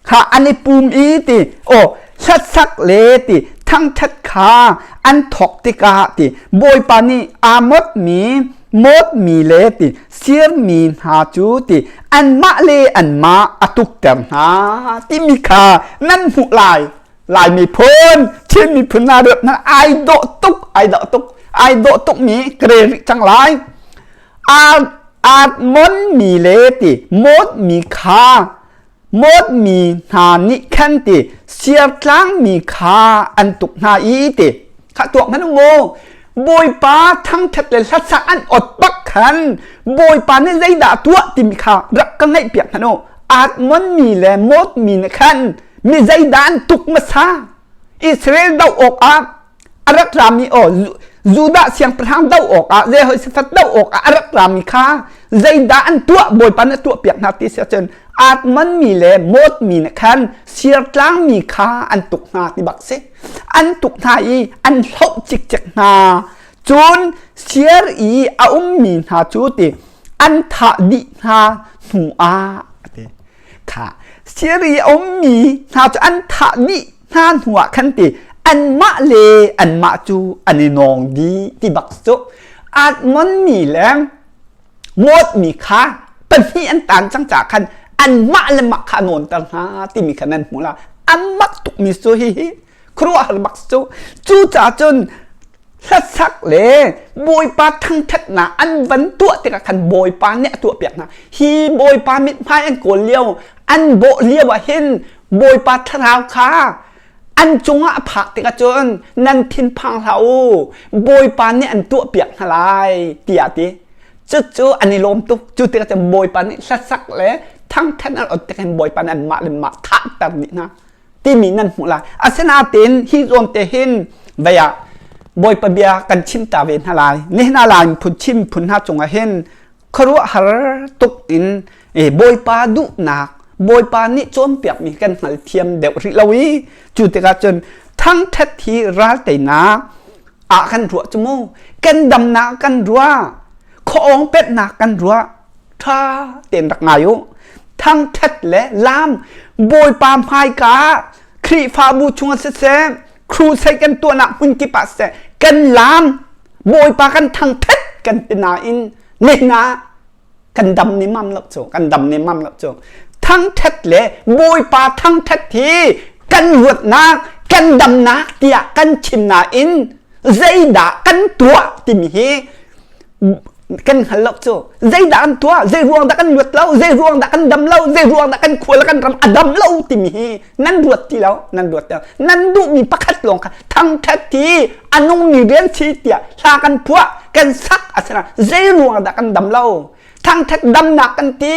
Kha an i pum i ti aw hlasak le ti thangṭhat kha an thawk tikah ti Bawipa nih aa mawtmi mawtmi le ti sirmi hna cu ti anmah le anmah a tukter hna timi kha nan hmuh lai. Lai miphun, Chin miphun hna ruat hna ai dawh tuk, ai dawh tuk, ai dawh tukmi ka rel rih cang lai. Aa monmi le ti mawtmi kha mawtmi hna nih khan ti siartlangmi kha an tuk hna i ti kha tuak hmanh u mu. Bawipa thangṭhat le hlasak an ot bak khan Bawipa nih zeidah tuah timi kha rak ka ngaihpiak hmanh u. Atmonmi le mawtmi nih khan mi zeidah an tuk hmasa? Israel doh awkah a rak rami aw Judah siangpahrang doh awkah Jehoshaphat doh awkah a rak rami kha zeidah an tuah Bawipa nih a tuahpiak hna ti si ahcun atmanmi le mawtmi nih khan siartlangmi kha an tuk hna ti bak si. An tuk hna i an hloh cikcek hna. Cun siar i a ummi hna cu ti an thah dih hna hnu ah ti kha siar i a ummi hna cu an thah dih hna hnu ah khan ti anmah le anmah cu an i nawng dih ti bak cu atmonmi le ngawtmi kha pahnih an tan cang caah khan anmah le mah kha a nawnter hna timi kha nan hmu la an mak tukmi cu hihi khuaruahhar bak cu cucaah cun hlasak le Bawipa thangṭhatnak an van tuah tikah khan Bawipa nih a tuahpiak hna hi Bawipa mithmai an kawl lio an bawh lio ah hin Bawipa thlarau kha an cungah a phak tikah cun nan thinphang hlah u Bawipa nih an tuahpiak hna lai tiah a ti cucu an i lawm tuk cu tikah cun Bawipa nih hlasak le thangṭhat an ot tik hin Bawipa nih anmah le mah thahter dih hna timi nan hmuh lai asinain hi zawn te hin vei ah Bawipa bia kan chim ta ve hna lai nihin ah Lai phun chim phun hna cungah hin khuaruahhar tuk in Bawipa duhnak Bawipa nih cawnpiakmi kan hngalthiam deuh rih lo i cu tikah cun thangṭhat hi ral teinak ah kan ruah cu mu kan damnak kan ruah khuaawng petnak kan ruah ṭha tein rak ngai u thangṭhat le laam Bawipa hmaika Khrihfabu chungah siseh crusade kan tuahnak hmun kip ah siseh kan laam Bawipa kan thangṭhat kan ti nain nihin ah kan dam ni mam lo cu kan dam ni mam lo cu thangṭhat le Bawipa thangṭhat hi kan luatnak kan damnak tiah kan chim nain zeidah kan tuah timi hi. Kan hngal lo cu. Zeidah kan tuah? Zei ruang dah kan luat lo? Zei ruang dah kan dam lo? Zei ruang dah kan khua le kan ram a dam lo timi hi nan ruat ti lo. Nan ruat ti lo. Nan duhmi pakhat lawng kha thangṭhat hi a nungmi rian si tiah hla kan phuah, kan sak asinain zei ruang dah kan dam lo? Thangṭhat damnak kan ti.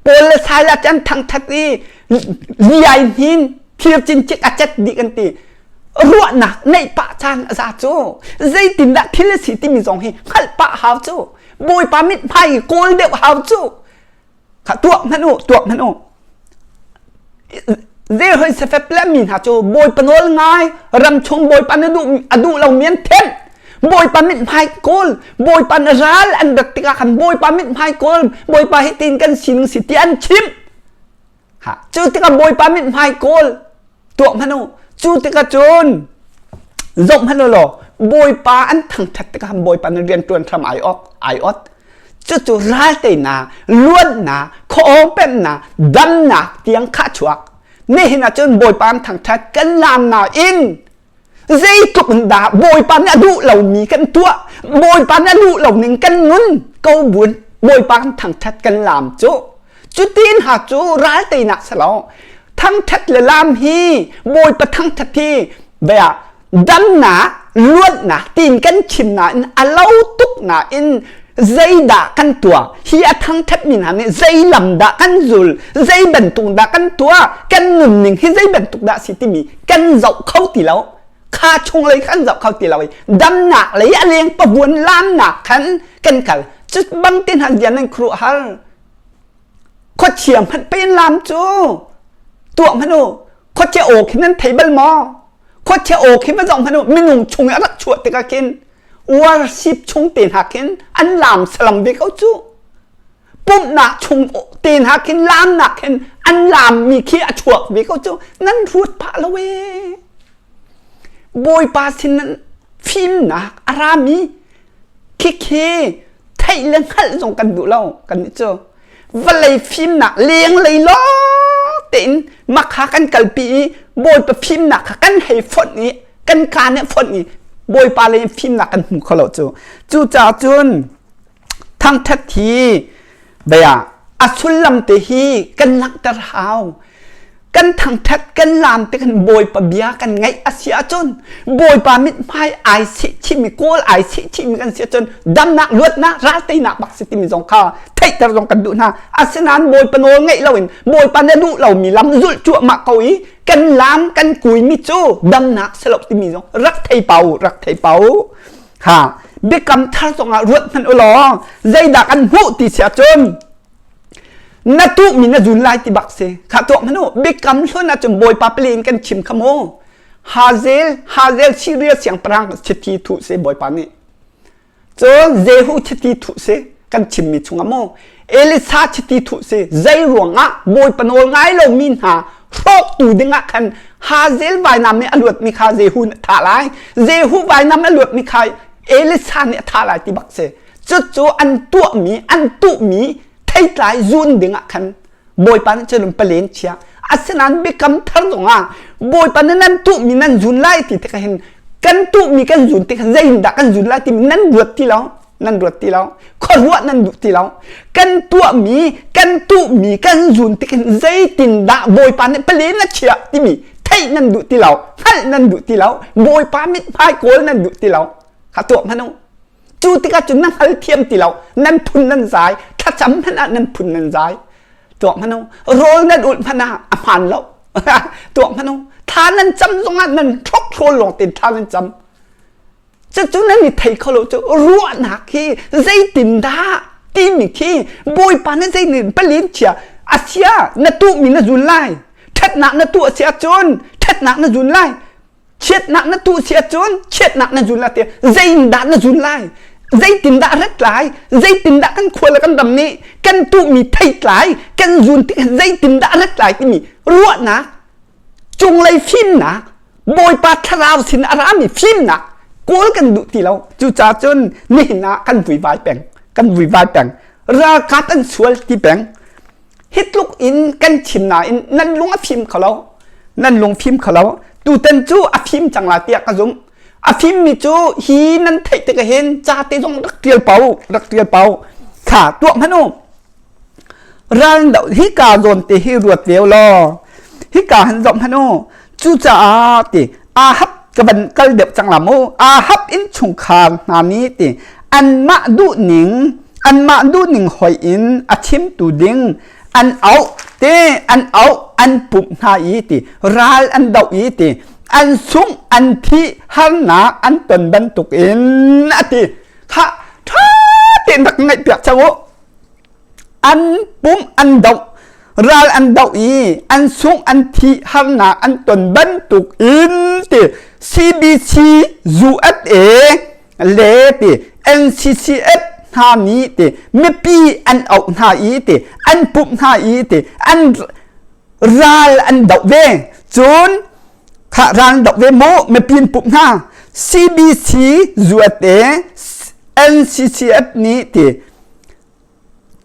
Paul le Silas cu an thangṭhat i liai hnin thir cincik a cet dih kan ti. Ruahnak neih pah caan a za cu. Zeitindah thil a si timi zong hi hngalh pah hau cu. Bawipa mithmai i kawl deuh hau cu. Kha tuah hmanh u, tuah hmanh u. Zeihoi sefep le mi hna cu Bawipa nawl ngai, ramchung Bawipa na duh a duh lomi an thenh. Bawipa mithmai kawl, Bawipa na ral an rat tikah khan Bawipa mithmai kawl, Bawipa hi tin kan sining si ti an chimh. Ha, cu tikah Bawipa mithmai kawl tuah hmanh u. Cu tikah cun zoh hmanh u law Bawipa an thangṭhat tikah khan Bawipa na rian ṭuan hram ai awk, ai ot. Cucu ral teinak, luatnak, khuaawng pemhnak, damnak tiang kha chuak. Nihin ah cun Bawipa an thangṭhat kan laam nain zeitluk in dah Bawipa nih a duh lomi kan tuah, Bawipa nih a duh lo ning kan nun ko buin Bawipa kan thangṭhat kan laam cu. Cutin ha cu ral teinak si lo. Thangṭhat le laam hi Bawipa thangṭhat hi bia damnak, luatnak tiin kan chim nain a lo tuk nain zeidah kan tuah hi a thangṭhatmi hna nih zei lam dah kan zul zei bantuk dah kan tuah kan nunning hi zei bantuk dah si timi kan zoh kho ti lo kha chung lei kan zoh kho ti lo i damnak lei a leng pavuan lamnak khan kan kal cu bang te hna zian nan khuruah har khuachia hmanh pen lam cu tuah hmanh u khuachia aw khi nan thei bal maw khuachia aw khi va zoh hmanh u minung chung i a rak chuah tikah khin worship chung te hna khin an laam salam ve ko cu pumhnak chung te hna khin laamnak khin an laammi khi a chuak ve ko cu nan ruat phah lo ee Bawipa sin nan fimnak a rami khikhi theih le hngalh zong kan duh lo kan nih cu vawlei fimnak lenglei lawng tein makha kan kalpi i Bawipa fimnak kha kan hei fonh i kan kaa nih fonh i Bawipa lei in fimnak kan hmu kho lo cu. Cucaah cun thangṭhat hi bia a sullam te hi kan langhter hau. Kan thangṭhat kan laam te kan Bawipa bia kan ngaih a si ahcun Bawipa mithmai ai seh chihmi kawl ai seh chihmi kan si ahcun damnak luatnak ral teinak bak si timi zong kha theihter zong kan duh hna. Asinain Bawipa nawl ngaih loin Bawipa na duh lomi lam zulh cuahmah ko i kan laam kan kuimi cu damnak si lo timi zong rak thei pau rak thei pau. Ha biakam thar zongah ruat hmanh u law zeidah kan hmuh ti si ahcun na tuhmi na zun lai ti bak si kha tuak hmanh u biakam hlun ahcun bawipa pali in kan chim kha mu Hazel Hazel Syria siangpahrang chiti thuh si bawipa nih cun Jehu chiti thuh si kan chimmi chungah mu Elisa chiti thuh si zei ruangah bawipa nawl ngai lomi hna hrawktu dingah khan Hazel vainam nih a luatmi kha Jehu nih a thah lai Jehu vainam a luatmi kha Elisa nih a thah lai ti bak si Cucu an tuahmi, an tuhmi theitlai zun dingah khan Bawipa nih cun palen chia. Asinain biakam thar zongah Bawipa nih nan tuhmi nan zun lai ti tikah hin kan tuhmi kan zun tikah zeitindah kan zun lai timi nan ruat ti lo. Nan ruat ti lo. Khuaruah nan duh ti lo. Kan tuahmi, kan tuhmi, kan zun tik hin zeitindah Bawipa nih palen a chiah timi theih nan duh ti lo. Hngalh nan duh ti lo. Bawipa mithmai kawl nan duh ti lo. Kha tuah hmanh u. Cu tikah cun na hngal thiam ti lo, nan phun nan zai, thlacam hmanh ah nan phun nan zai. Tuak hmanh u, rawl nan ulh hmanh ah a hmaan lo. Tuak hmanh u, thla nan cam zongah nan hrokhrol lawng tein thla nan cam. Cucu nan i thei kho lo cu ruahnak hi zeitindah timi khi Bawipa nih zeitin palin chia a sia na tuhmi na zun lai. Ṭhatnak na tuah si ahcun ṭhatnak na zun lai. Chiatnak na tuh si ahcun chiatnak na zun lai ti zeitindah na zun lai zeitindah rat lai zeitindah kan khua le kan ram nih kan tuhmi theitlai kan zun tik zeitindah rat lai timi ruahnak cunglei fimnak Bawipa thlarau sin a rami fimnak kawl kan duh ti lo cucaah cun nihin ah kan vuivai peng kan vuivai peng ralkap an sual ti peng Hi tluk in kan chim nain nan lung a fim kho lo. Nan lung fim kho lo. Tutan cu a fim cang lai tiah ka zumh. A fimmi cu hi nan theih tikah hin ca te zong rak ṭial pau, rak ṭial pau. Kha tuah hmanh u. Ral do hika zawn te hi ruat ve law hika han zoh hmanh u. Cucaah ti Ahab ka van kal deuh cang la mu. Ahab innchungkhar hna nih ti anmah duhning anmah duhning hoi in a chimtu ding an auh te an auh an pumh hna i ti ral an doh i ti an sungh an thih harnak an ton bantuk in a ti kha ṭha tein rak ngaih piak cang u an pumh an doh ral an doh i an sungh an thih harnak an ton bantuk in ti CBC USA le ti NCCF hna nih ti mipi an auh hna i ti an pumh hna i ti an ral an doh ve cun kha ral an doh ve mu mipi an pumh hna CBC USA NCCF nih ti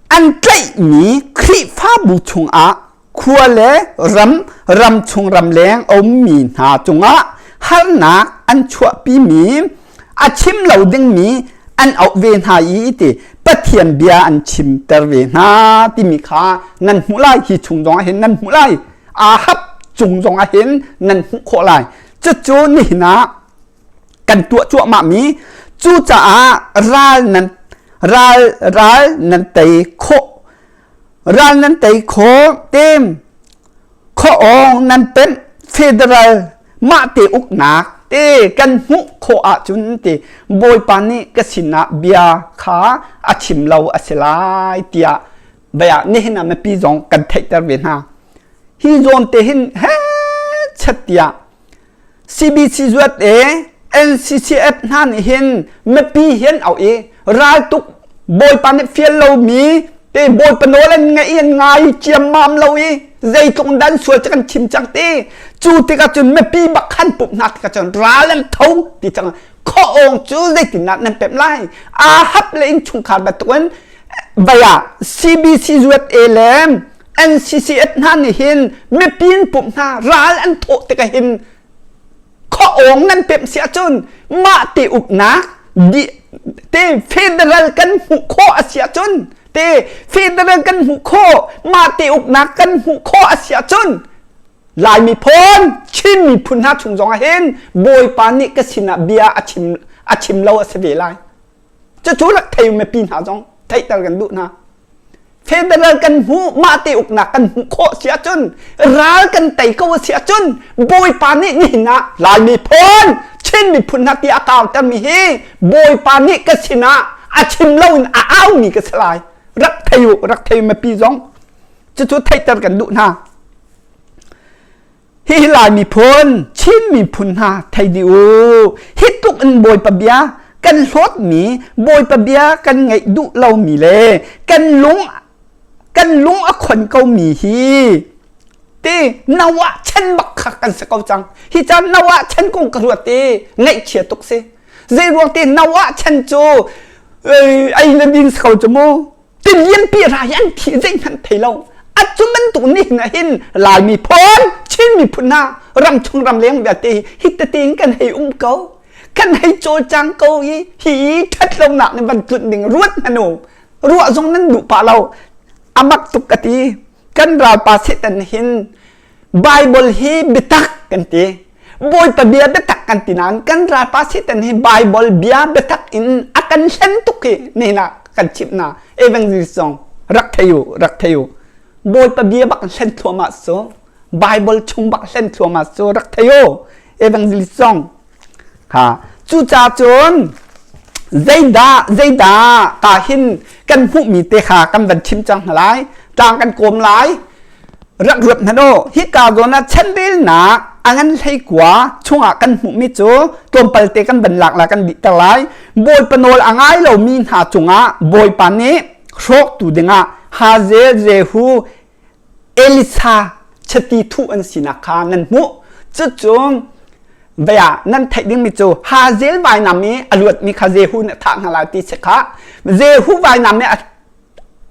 An tlaihmi Khrihfabu chungah khua le ram, ramchung ramleng a ummi hna cungah harnak an chuahpimi, a chim lo dingmi an auh ve hna i ti Pathian bia an chimter ve hna timi kha nan hmuh lai. Hi chung zongah hin nan hmuh lai. Ahab cung zongah hin nan hmuh khawh lai. Cucu nihin ah kan tuah cuahmahmi cucaah ral nan ral ral nan tei khawh ral nan tei khawh tem khuaawng nan pemh federal mah te uknak te kan hmuh khawh ahcun ti Bawipa nih ka sinah bia kha a chim lo a si lai tiah bia nihin ah mipi zong kan theihter ve hna hi zawn te hin he chat tiah CBC zuat e NCCF hna nih hin mipi hi an auh i raltuk bawipa nih fial lomi te bawipa nawl an ngaih an ngai ciammam lo i zeitluk dan sual cu kan chim cang ti cu tikah cun mipi bak khan pumh hna tikah cun ral an tho ti cang khuaawng cu zeitindah nan pemh lai Ahab le innchungkhar bantukin baya CBC zuat e le NCCF hna nih hin mipi in pumh hna ral an thawh tikah hin khuaawng nan pemh si ahcun mah te uknak te federal kan hmuh khawh a si ahcun te federal kan hmuh khawh mah te uknak kan hmuh khawh a si ahcun Lai miphun Chin miphun hna chung zong ah hin Bawipa nih ka sinah bia a chim a chim lo a si ve lai cucu rak thei mipi hna zong theihter kan duh hna Federal kan hmuh mah te uknak kan hmuh khawh si ahcun ral kan tei ko a si ahcun Bawipa nih nihin ah Lai miphun Chin miphun hna ti a kautermi hi Bawipa nih ka sinah a chim loin a aumi ka si lai rak thei u rak thei mipi zong cucu theihter kan duh hna Hihi Lai miphun, Chin miphun hna thei dih u. Hi tluk in Bawipa bia kan hlawtmi, Bawipa bia kan ngaih duh lomi le kan lung kan lung a khon komi hi ti Noah chan bak kha kan si ko cang. Hi caan Noah chan kong ka ruat i ngaihchia tuk si. Zei ruang ti Noah chan cu ei le din si ko cu mu. Tilianpi ra hi an thi zeihmanh thei lo. A cu bantuk ni hin hin Lai miphun, Chin miphun hna ramchung ramleng vialte hi hi tete in kan hei um ko. Kan hei cawlcang ko i hi ṭhatlonak nih van tlunh ding ruat hmanh u. Ruah zong nan duh pah lo. A mak tuk ka ti. Kan ralpa Satan hin Bible hi biatak kan ti. Bawipa bia biatak kan ti nain kan ralpa Satan hi Bible bia biatak in a kan hlen tuk hi nihin ah kan chimh hna. Evangelist zong rak thei u, rak thei u. Bawipa bia bak hlen thluahmah cu Bible chung bak hlen thluahmah cu rak thei u. Evangelist zong ha cucaah cun zeidah zeidah ka hin kan hmuhmi te kha kan van chim cang hna lai tlang kan kawm lai rak ruat hmanh u hika zawn ah chanrelnak a ngan 19 chungah kan hmuhmi cu tlawmpal te kan van lak la kan dihter lai bawipa nawl a ngai lomi hna cungah bawipa nih hrawktu dingah Hazel Jehu Elisa chiti thuh an sinak kha nan hmuh cucu bia nan theih dingmi cu Hazel vainam i a luatmi kha Jehu nih a thah hna lai ti si kha Jehu vainam i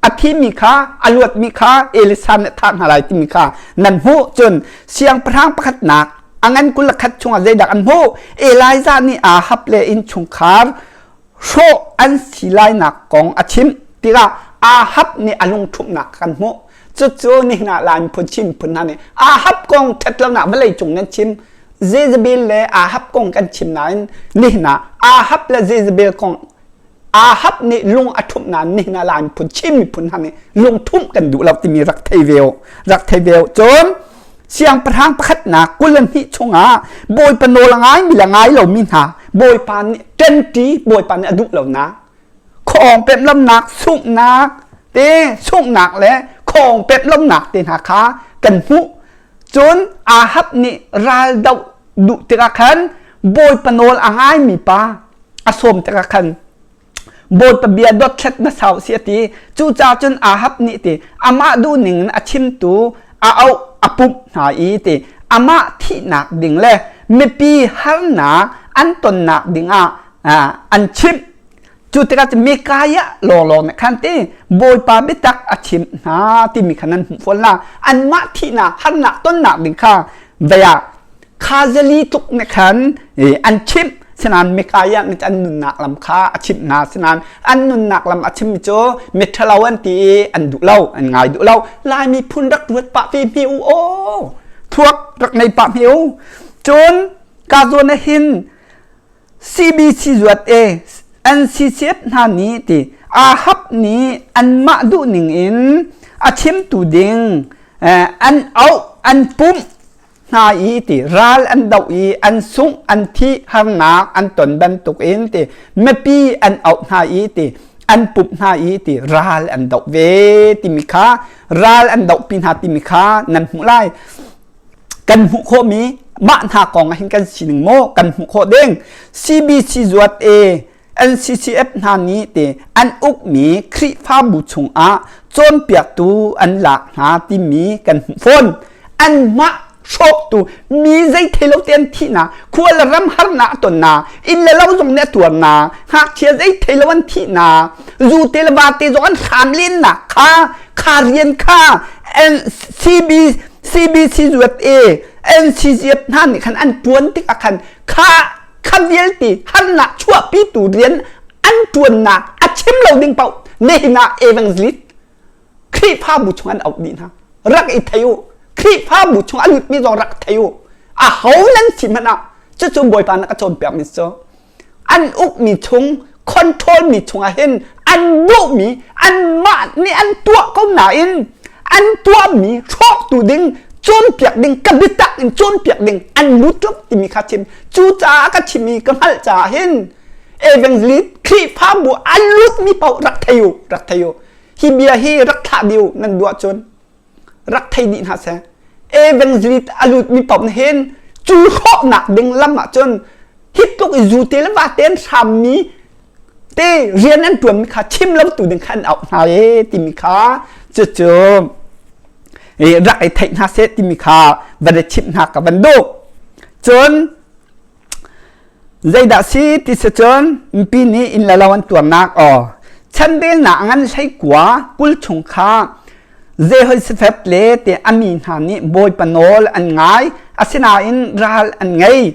a thimi kha a luatmi kha Elisa nih a thah hna lai timi kha nan hmuh cun siangpahrang pakhatnak. A ngan 21 chungah zeidah an hmuh? Elijah nih Ahab le innchungkhar hrawh an si lainak kong a chimh tikah Ahab nih a lungṭhumhnak kan hmuh. Cucu nihin ah Lai miphun Chin miphun hna nih Ahab kong ṭhatlonak vawleicung nan chim. Jezebel le Ahab kong kan chim nain nihin ah Ahab le Jezebel kong Ahab nih lung a ṭhumh nain nihin ah Lai miphun Chin miphun hna nih lungṭhumh kan duh lo timi rak thei ve u. Rak thei ve u. Cun siangpahrang pakhatnak 22 chungah Bawipa nawl a ngaimi le ngai lomi hna Bawipa nih ṭanṭi Bawipa nih a duh lonak khuaawng pemhlamnak sunghnak te sunghnak le khuaawng pemhlamnak te hna kha kan hmuh. Cun Ahab nih ral doh duh tikah khan Bawipa nawl a ngaimi pa a sawm tikah khan Bawipa bia dothlat na sau si a ti. Cucaah cun Ahab nih ti amah duhning in a chimtu a auh a pumh hna i ti amah thihnak ding le mipi harnak an tonnak dingah an chimh. Cu tikah cun Mikaiah lawnglawng nih khan ti Bawipa biatak a chimh hna timi kha nan hmuh fawn la. Anmah thihnak harnak tonnak ding kha vei ah Khazali tluk nih khan an chimh. Sinain Mikaiah nih an nunnak lam kha a chimh hna. Sinain an nunnak lam a chimmi cu miṭhalo an ti i an duh lo, an ngai duh lo. Laimi phun rak ruat pah ve hme u aw. Thuak rak nei pah hme u. Cun ka zawn ah hin CBC zuat e NCCF hna nih ti Ahab nih anmah duhning in a chimtu ding an auh an pumh hna i ti ral an doh i an sungh an thih harnak an ton bantuk in ti mipi an auh hna i ti an pumh hna i ti ral an doh ve timi kha ral an dohpi hna timi kha nan hmuh lai. Kan hmuh khawhmi mah hna kong ah hin kan sining maw kan hmuh khawh ding? CBC zuat e NCCF hna nih te an ukmi Khrihfabu chungah cawnpiaktu an lak hna timi kan hmuh fawn. Anmah hrawktu mi zei thei lo te an thihnak, khua le ram harnak a tonnak, inn le lo zong nih a tuarnak, ngakchia zei thei lo an thihnak, zu te le va te zong an hram lennak kha kha rian kha CB CBC zuat e NCCF hna nih khan an tuan tikah khan kha kha vialte harnak chuahpitu rian an ṭuannak a chim lo ding paoh nihin ah evangelist Khrihfabu chung an auh dih hna. Rak i thei u. Khrihfabu chung a lutmi zong rak thei u. A ho nan si hmanh ah cucu Bawipa na ka cawnpiak mi cu an ukmi chung control mi chungah hin an duhmi anmah nih an tuah ko nain an tuahmi hrawktu ding cawnpiak ding ka biatak in cawnpiak ding an lut lo timi kha chim. Cucaah ka chim i ka hngalh caah hin evangelist Khrihfabu a lutmi paoh rak thei u, rak thei u. Hi bia hi rak thlah dih u nan duh ahcun rak thei dih hna seh. Evangelist a lutmi paoh nih hin cu hrawhnak ding lam ahcun hi tluk i zu te le va te an hrammi te rian an ṭuanmi kha chim lo tu ding kha an auh hna e timi kha cucu rak i theih hna seh timi kha van i chimh hna ka van duh. Cun zeidah si ti si cun mipi nih inn le lo an tuarnak aw chanrelnak ngan 19 kul chung kha Jehoshaphat le te a mi hna nih Bawipa nawl an ngai, asinain ral an ngei.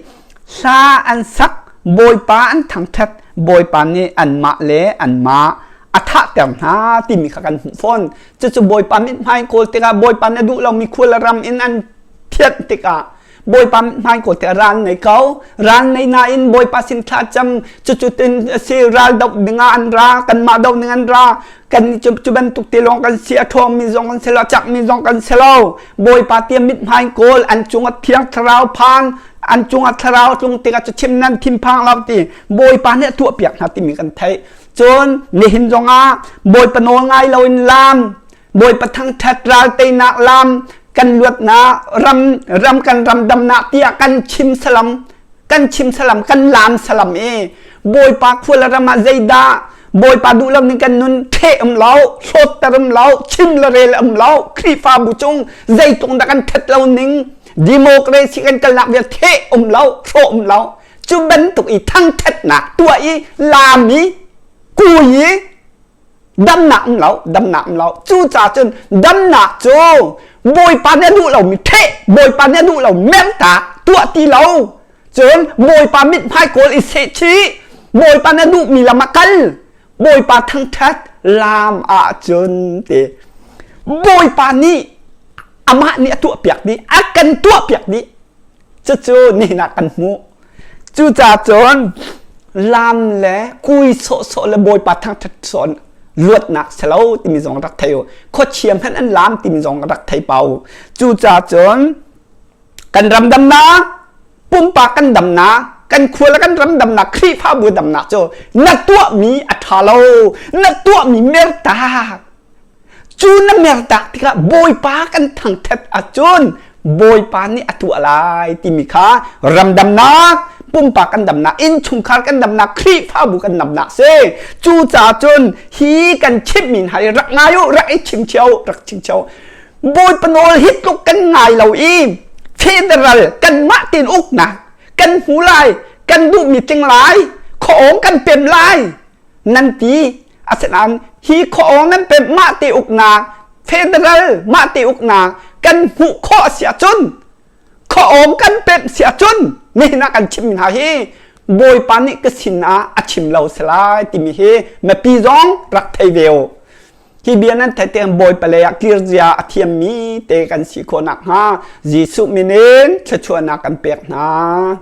Hla an sak, Bawipa an thangṭhat, Bawipa nih anmah le anmah a thahter hna timi kha kan hmuh fawn. Cucu Bawipa mithmai kawl tikah Bawipa nih a duh lomi khua le ram in an thianh tikah Bawipa mithmai kawl tikah ral nei ko. Ral nei nain Bawipa sin thla cam cucu tin a si ral doh dingah an ra, kanmah doh ding an ra. Kan cu, cu bantuk te lawng kan si, a ṭhawngmi zong kan si lo, a cakmi zong kan si lo. Bawipa tia mithmai kawl an cungah Thiang Thlarau phan, an cungah Thlarau tlung tikah cu chim nan thinphang lo ti Bawipa nih a tuahpiak hna timi kan theih. Cun nihin zongah Bawipa nawl ngai loin lam, Bawipa thangṭhat ral teinak lam, kan luatnak ram, ram kan ram damnak tiah kan chim salam, kan chim salam, kan laam salam i Bawipa khua le ram ah zeidah Bawipa duh lo ning kan nun ṭheh um lo, hlawtter um lo, chim le rel um lo, Khrihfabu cung zeitluk dah kan ṭhat lo ning, democracy kan kalnak vial theh um lo, hrawh um lo. Cu bantuk i thangṭhatnak tuah i laam i kui i damnak um lo, damnak um lo. Cucaah cun damnak cu Bawipa nih a duh lomi ṭheh, Bawipa nih a duh lo mertak. tuah ti lo. Cun Bawipa mithmai kawl i seh chih. Bawipa na duhmi lam ah kal. Bawipa thangṭhat lam ahcun ti. Bawipa nih amah nih a tuahpiak dih, a kan tuahpiak dih. Cucu nihin ah kan hmuh. Cucaah cun lam le kui sawhsawh le Bawipa thangṭhat sawn luatnak si lo timi zong rak thei u. Khuachia hmanh an lam timi zong rak thei pa u. Cucaah cun kan ram damnak, pumpak kan damnak, kan khua le kan ram damnak, Khrihfabu damnak cu na tuahmi a ṭha lo, na tuahmi mertak. Cu na mertak tikah Bawipa kan thangṭhat ahcun Bawipa nih a tuah lai timi kha ramdamnak, pumpak kan damnak, innchungkhar kan damnak, Khrihfabu kan damnak si. Cucaah cun hi kan chimmi hna hi rak ngai u, rak i chim cio, rak chim cio. Bawipa nawl hi tluk kan ngai lo i federal kanmah tein uknak kan hmu lai, kan duhmi tling lai, khuaawng kan pem lai nan ti. Asinain hi khuaawng nan pemh mah te uknak federal mah te uknak kan hmuh khawh a si ahcun khuaawng kan pemh si ahcun nihin ah kan chimmi hna hi Bawipa nih ka sin ah a chim lo si lai timi hi mipi zong rak thei ve u. Hi bia nan theih tikah Bawipa lei ah kir zia a thiammi te kan si khawh nakhnga Jesuh min in thluachuahnak kan pek hna.